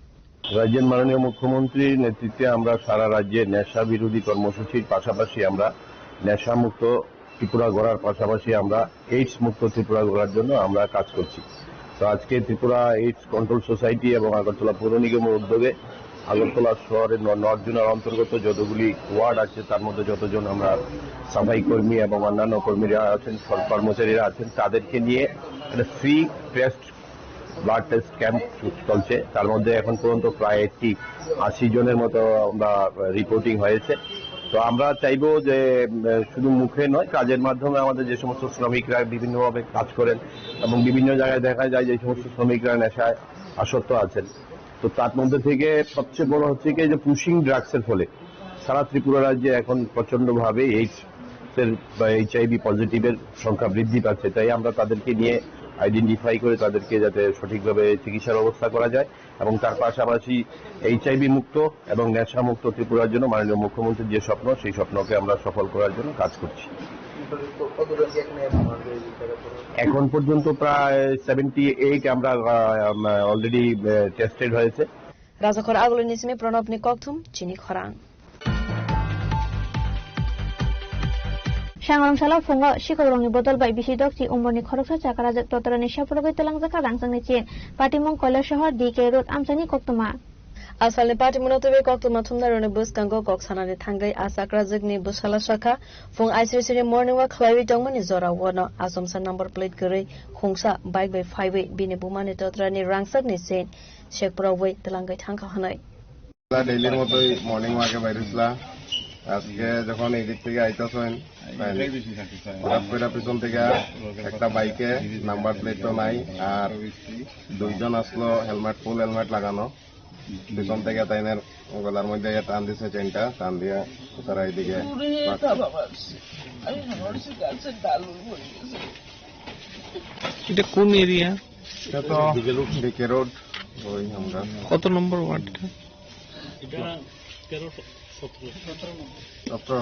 রাজ্যের মাননীয় মুখ্যমন্ত্রীর নেতৃত্বে আমরা সারা রাজ্যে নেশা বিরোধী কর্মসূচির পাশাপাশি আমরা নেশামুক্ত ত্রিপুরা গড়ার পাশাপাশি আমরা এইডস মুক্ত ত্রিপুরা গড়ার জন্য আমরা কাজ করছি। তো আজকে ত্রিপুরা এইডস কন্ট্রোল সোসাইটি এবং আগরতলা পৌর নিগমের উদ্যোগে আগরতলা শহরের ন-, নর্থ জোনাল অন্তর্গত যতগুলি ওয়ার্ড আছে, তার মধ্যে যতজন আমরা সাফাই কর্মী এবং অন্যান্য কর্মীরা আছেন, সর-, কর্মচারীরা আছেন, তাদেরকে নিয়ে একটা free test blood test camp চলছে। তার মধ্যে এখন পর্যন্ত প্রায় একটি আশি জনের মতো আমরা রিপোর্টিং হয়েছে। তো আমরা চাইবো যে, উম, শুধু মুখে নয়, কাজের মাধ্যমে আমাদের যে সমস্ত শ্রমিকরা বিভিন্নভাবে কাজ করেন এবং বিভিন্ন জায়গায় দেখা যায় যে সমস্ত শ্রমিকরা নেশায় আসক্ত আছেন, তো তার মধ্যে থেকে সবচেয়ে বড় হচ্ছে কি যে পুশিং ড্রাগসের ফলে সারা ত্রিপুরা রাজ্যে এখন প্রচণ্ডভাবে এইডস এর বা এইচ আই ভি পজিটিভের সংখ্যা বৃদ্ধি পাচ্ছে। তাই আমরা তাদেরকে নিয়ে আইডেন্টিফাই করে তাদেরকে যাতে সঠিকভাবে চিকিৎসার ব্যবস্থা করা যায় এবং তার পাশাপাশি এইচ আই ভি মুক্ত এবং নেশামুক্ত ত্রিপুরার জন্য মাননীয় মুখ্যমন্ত্রীর যে স্বপ্ন, সেই স্বপ্নকে আমরা সফল করার জন্য কাজ করছি। এখন পর্যন্ত প্রায় সেভেন্টি এইট আমরা, আহ, আম, already, আহ, টেস্টেড হয়েছে। Rajakhor Agulini simi Pranabni kokthum chini khorang. Sangrong salo phungo sikok rokni bodol bai bisi dokchi umorni khoroksa chakrajak totrani saprogwi twlangjak rangchakni chin. Patimung Koilasohor D K Road amchaini koktwma. Asalni party muno twiwi koktwma thumnairokni bwskango kok sanani thangwi a chakrajwkni bwsala sakha, phung I C C ni morning walk khlaiwi tongmani jorao no achomsa number plate kwrwi khungsa bike bai phaiwi bini bumani totrani rangchakni chain sekprawwi twlangwi thangkha hwnwi. ডেইলির মতোই মর্নিং ওয়াকে বাইরেছিলাম। আজকে যখন এই দিক থেকে আইতাছেন, হঠাৎ করে পিছন থেকে একটা বাইকে নাম্বার প্লেট তো নাই, আর দুইজন আসলো হেলমেট, ফুল হেলমেট লাগানো। পিছন থেকে তাইনের গলার মধ্যে ইয়ে টান দিছে চেইনটা, টান দিয়ে তারা এইদিকে। এটা কোন এরিয়া? এটা তো ডিকে রোড, ওই আমরা। কত নম্বর ওয়ার্ড এটা? সতেরো,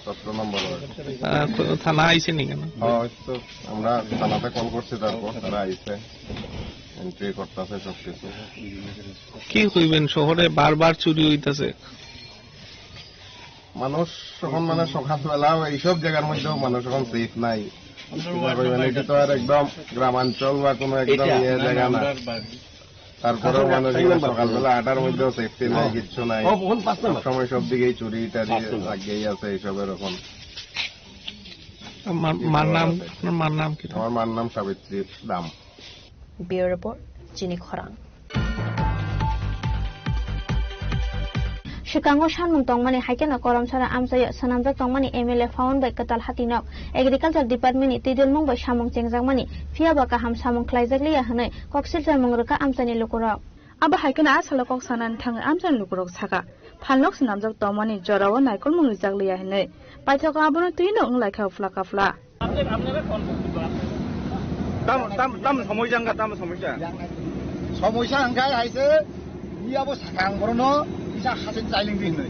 সতেরো নম্বর ওয়ার্ড। আহ, তো থানা আইসেনি কেন? হ্যাঁ, ওই তো আমরা থানাতে কল করছি, তারপর তারা আইসে, এন্ট্রি করতেছে সবকিছু। কি কইবেন, শহরে বারবার চুরি হইতাছে? মানুষ এখন মানে সকালবেলা এইসব জায়গার মধ্যেও মানুষ এখন সেফ নাই। কি করবেন, এটা তো আর একদম গ্রামাঞ্চল বা কোনো একদম ইয়ে জায়গা না। তারপরেও মানুষ এখানে সকালবেলা আটার মধ্যেও সেফটি নাই, কিচ্ছু নাই। সব সময় সব দিকেই চুরি টারি লাগিয়েই আছে এইসবের এখন। মার নাম, আপনার মার নাম কি? আমার মার নাম সাবিত্রী দাম। Bureau Report, Chini Khorang. Swkango sanmung tongmani hai kheno Koromsara amchaio swnamjak tongmani M L A Fawan bai kwtal hatinok Agriculture Department ni twidulmung bai samung chengjakmani, phiyaba kaham samung khlaijak liya hwnwi kok silchar mung rwkha amchaini lukurok. Abo hai kheno a salo kok sanani thangwi amchaini lukurok sakha, phalnok swnamjak tongmani jorao naikolmung rijak liya hwnwi. Paithago abono twino wng laikha uphla kaphla. Tam, tam, tam সমস্যা, tam সমস্যা. সমস্যা hwnkhe hai se, ni abo sakang borokno kisa hasen chailing di hinwi.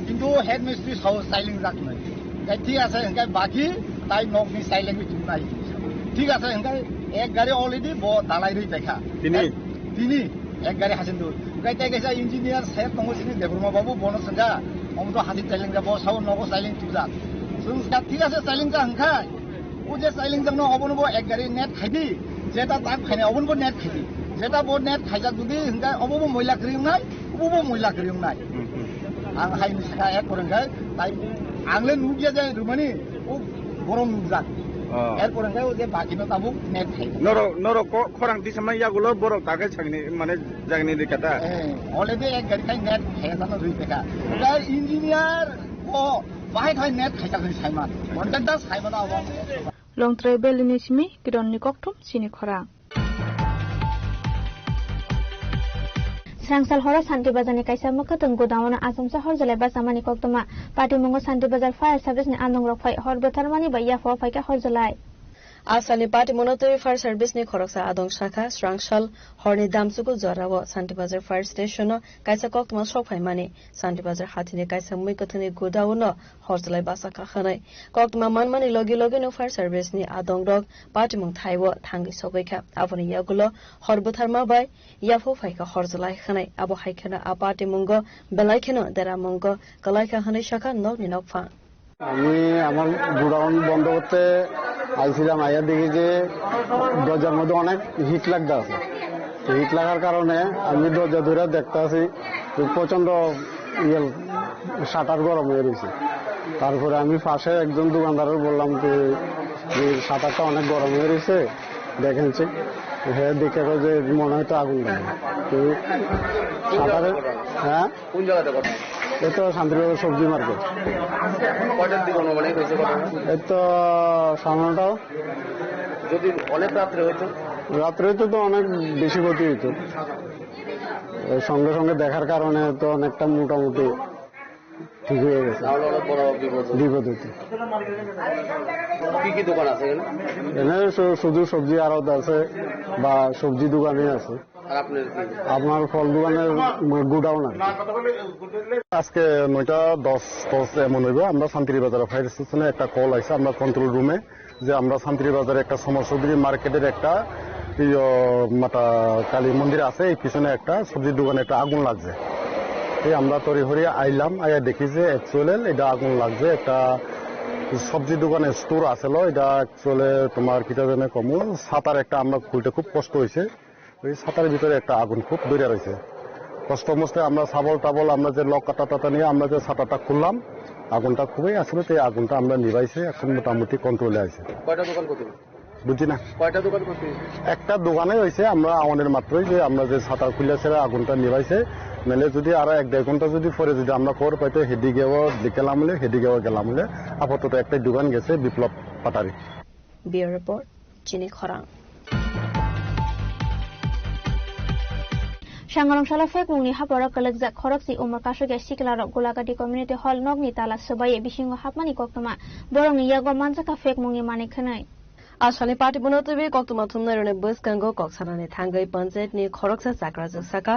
Kintu head mistri sao chailing jak hinwi. Hwnkhe thik ase, hwnkhe baki tai nokni chailing di hinwi. Thik ase, hwnkhe ek gari already bo dalai rwi paikha. Tini? Tini. Ek gari hasen du. Hwnkhe tei kaisa engineer sir tongo sini Debbarma babu, bono swngkha, omo to hasen chailing ja, bo sao nogo chailing tubjak. Chwng swngkha, thik ase, chailing ja hwnkha. O je chailing jakno obono bo ek gari net khaidi, jeta tak khainai obono bo net khaidi. Jeta bo net khaijak jodi hwnkhe obo bo moila kwrwi wngnai, obo bo moila kwrwi wngnai. Hmm, hmm. Ang hai ni sakha ek poreng khai, tai ang le nukya je rwmani, o borok nukjak. Oh. Er poreng khai o je baki no tabuk net khai. Norok, norok ko-, khorang tisamani yagulo borok ta khe sagni, mane jagni rikha ta? Eh, already ek gari khai net khai jano rwi pekha. Hmm. Tai engineer o bahai khai net khai ta sai man. Contractor sai man abo. Longtrai Valley ni simi Kiron ni kokthum chini khorang. Srangsal horo Santi Bazar ni kaisa mwkhwtwng godown o achomsa hor jolai bachamani koktwma. Patimungo Santi Bazar Fire Service ni andongrok phai hor bwtharmani bai yaphao phaikha hor jolai. Asalni patimungo twi Fire Service ni khoroksa adong sakha, srangsal horni damchuku jorao Santi Bazar Fire Station o kaisa koktwma sok phaimani. Santi Bazar hatini kaisa mui kwthwngni godown o hor jolai bachakha hwnwi koktwma manmani logi logi no fire service ni adongrok patimung thai o thangwi sogwi kha. Aboni yagulo hor bwtharma bai yaphao phaikha hor jolai hwnwi. Abo hai kheno a patimungo belai kheno deramungo kwlai kha hwnwi sakha nokni nokphang. আমি আমার গোডাউন বন্ধ করতে আইছিলাম, আইয়া দেখি যে দরজার মধ্যে অনেক হিট লাগতে আছে। তো হিট লাগার কারণে আমি দরজা ধরে দেখতে আছি যে প্রচণ্ড ইয়ে, শাটার গরম হয়ে রয়েছে। তারপরে আমি পাশে একজন দোকানদারের বললাম যে, "এই শাটারটা অনেক গরম হয়ে রয়েছে, দেখেন চেক।" হ্যাঁ, দেখে কয় যে, "মনে হয় তো আগুন লাগে।" তো শাটারে, হ্যাঁ? কোন জায়গাতে ঘটনা? এই তো শান্তিনগর সবজি মার্কেট। কয়টার দিকে অনুমানিক হয়েছে ঘটনা? এই তো সাড়ে নটা। যদি অনেক রাত্রে হইতো? রাত্রে হইতো তো অনেক বেশি ক্ষতি হইতো। এই সঙ্গে সঙ্গে দেখার কারণে তো অনেকটা মোটামুটি ঠিক হয়ে গেছে। তাহলে অনেক বড় বিপদ হতো। বিপদ হইতো। কি কি দোকান আছে এখানে? এখানে শু-, শুধু সবজি আড়ত আছে বা সবজি দোকানে আছে। আপনার ফল দোকানের গোডাউন আর কি। আজকে নয়টা দশ দশ এমন হইব, আমরা শান্তির বাজার ফায়ার স্টেশনে একটা কল আইছে আমরা কন্ট্রোল রুমে, যে আমরা শান্তির বাজারে একটা সমর চৌধুরী মার্কেটের একটা ইয়ো মাতা কালী মন্দির আছে, এই পিছনে একটা সবজির দোকানে একটা আগুন লাগছে। এই আমরা তড়িঘড়ি আইলাম, আইয়া দেখি যে অ্যাকচুয়ালি এটা আগুন লাগছে একটা সবজি দোকানে স্টোর আছিল, এটা অ্যাকচুয়ালি তোমার কিতা জানে কমু, সাতার একটা আমরা খুলতে খুব কষ্ট হয়েছে। ওই ছাতার ভিতরে একটা আগুন খুব ধরে রয়েছে। কষ্ট মষ্টে আমরা শাবল টাবল, আমরা যে লক কাটা টাটা নিয়ে আমরা যে ছাতাটা খুললাম, আগুনটা খুবই আসলে তো এই আগুনটা আমরা নিভাইছে, এখন মোটামুটি কন্ট্রোলে আছে। কয়টা দোকান করতে? বুঝছি না। কয়টা দোকান করতে? একটা দোকানে হয়েছে, আমরা আমাদের মাত্রই যে আমরা যে ছাতা খুলে ছেড়ে আগুনটা নিভাইছে, নাহলে যদি আরো এক দেড় ঘন্টা যদি পরে যদি আমরা খবর পাইতে, হেদিকেও গেলাম হলে, হেদিকেও গেলাম হলে, আপাতত একটাই দোকান গেছে, বিপ্লব পাটারি। Bureau Report, Chini Khorang. Sangrong salo phekmungni haporo kwlwkjak khorokchi umor kasukya siklarok Gulagadi Community Hall nokni tala swbaiwi bisingo hapmani koktwma. Borokni yago manjakha phekmungni manwi khwnwi. Asalni party bono twiwi koktwma thumnairokni bwskango kok sanani thangwi panchayatni khoroksa chakrajwk saka,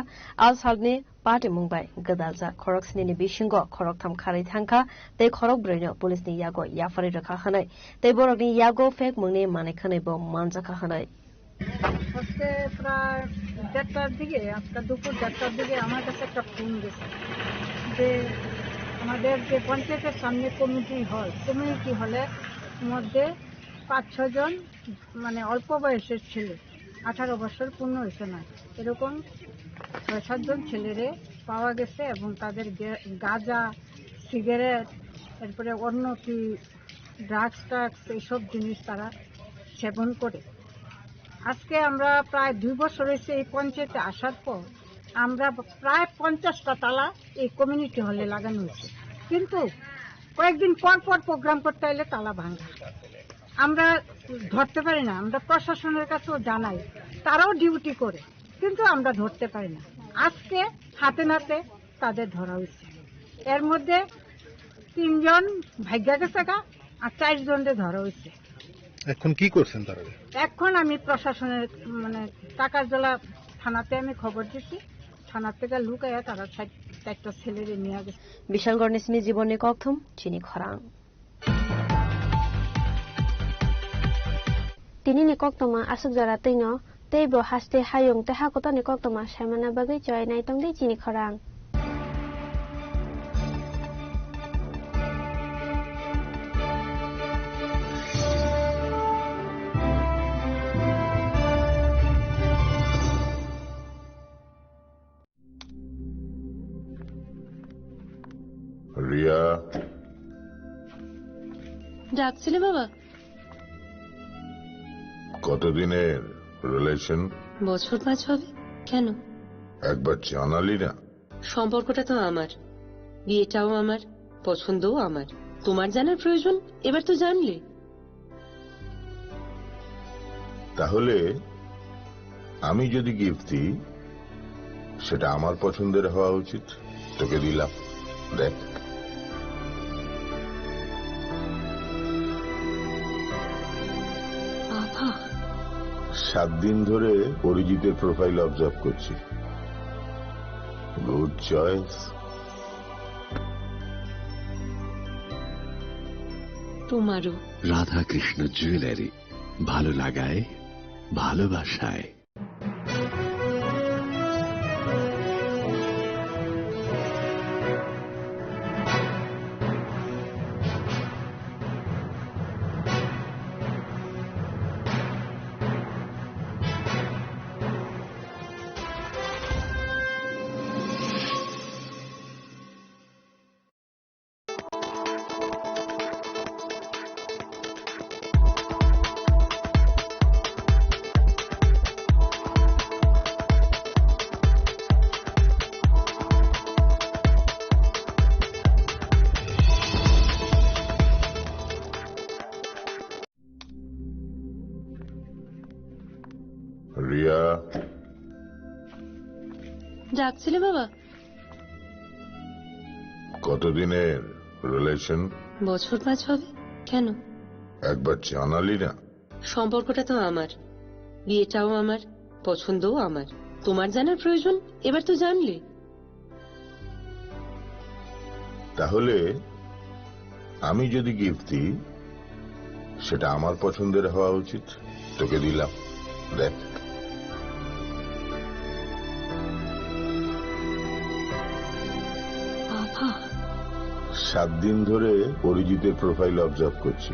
asalni party mung bai gwdaljak khoroksnini bisingo khoroktham kharwi thangkha tei khorokbrwino police ni yago yapharwi rwkha hwnwi tei borokni yago phekmungni manwi khwnwi bo manjakha hwnwi. আজকে প্রায় দেড়টার দিকে, আজকে দুপুর দেড়টার দিকে আমার কাছে একটা ফোন গেছে যে আমাদের যে পঞ্চায়েতের সামনে কমিটি হল, কমিউনিটি হলের মধ্যে পাঁচ ছজন মানে অল্প বয়সের ছেলে, আঠারো বছর পূর্ণ হয়েছে না, এরকম ছয় সাতজন ছেলেরে পাওয়া গেছে এবং তাদের গে-, গাঁজা, সিগারেট, এরপরে অন্য কি ড্রাগস ট্রাগস এইসব জিনিস তারা সেবন করে। আজকে আমরা প্রায় দুই বছর হয়েছে এই পঞ্চায়েতে আসার পর আমরা প্রায় পঞ্চাশটা তালা এই কমিউনিটি হলে লাগানো হয়েছে, কিন্তু কয়েকদিন পর পর প্রোগ্রাম করতে হলে তালা ভাঙা। আমরা ধরতে পারি না, আমরা প্রশাসনের কাছেও জানাই, তারাও ডিউটি করে, কিন্তু আমরা ধরতে পারি না। আজকে হাতে নাতে তাদের ধরা হয়েছে। এর মধ্যে তিনজন ভাগ্যা গেছে গা, আর চার জনকে ধরা হয়েছে। এখন কি করছেন তারা? এখন আমি প্রশাসনের, মানে, টাকারজলা থানাতে আমি খবর দিছি, থানা থেকে লুকাইয়া তারা চার-, চারটা ছেলেরে নিয়ে গেছে। Bishalgarhni simi Jibonni Kokthum, Chini Khorang. Tinini koktwma aswk jora twino, tei bo haste hayung tei hakotorni koktwma saimana bagwi chwrai nai tongdi chini khorang. Riya. ডাকছিলে বাবা? কতদিনের রিলেশন? বছর পাঁচ হবে। কেন? একবার জানালি না। সম্পর্কটা তো আমার, বিয়েটাও আমার, পছন্দও আমার। তোমার জানার প্রয়োজন, এবার তো জানলে। তাহলে আমি যদি গিফট দিই, সেটা আমার পছন্দের হওয়া উচিত। তোকে দিলাম, দেখ। বাবা। সাত দিন ধরে অরিজিতের প্রোফাইল অবজার্ভ করছি। Good choice. তোমারও। রাধাকৃষ্ণ জুয়েলারি, ভালো লাগায়, ভালোবাসায়। রিয়া। ডাকছিলে বাবা? কতদিনের রিলেশন? বছর পাঁচ হবে। কেন? একবার জানালি না। সম্পর্কটা তো আমার, বিয়েটাও আমার, পছন্দও আমার। তোমার জানার প্রয়োজন? এবার তো জানলে। তাহলে আমি যদি গিফট দিই, সেটা আমার পছন্দের হওয়া উচিত। তোকে দিলাম, দেখ। বাবা। সাত দিন ধরে অরিজিতের প্রোফাইল অবজার্ভ করছি।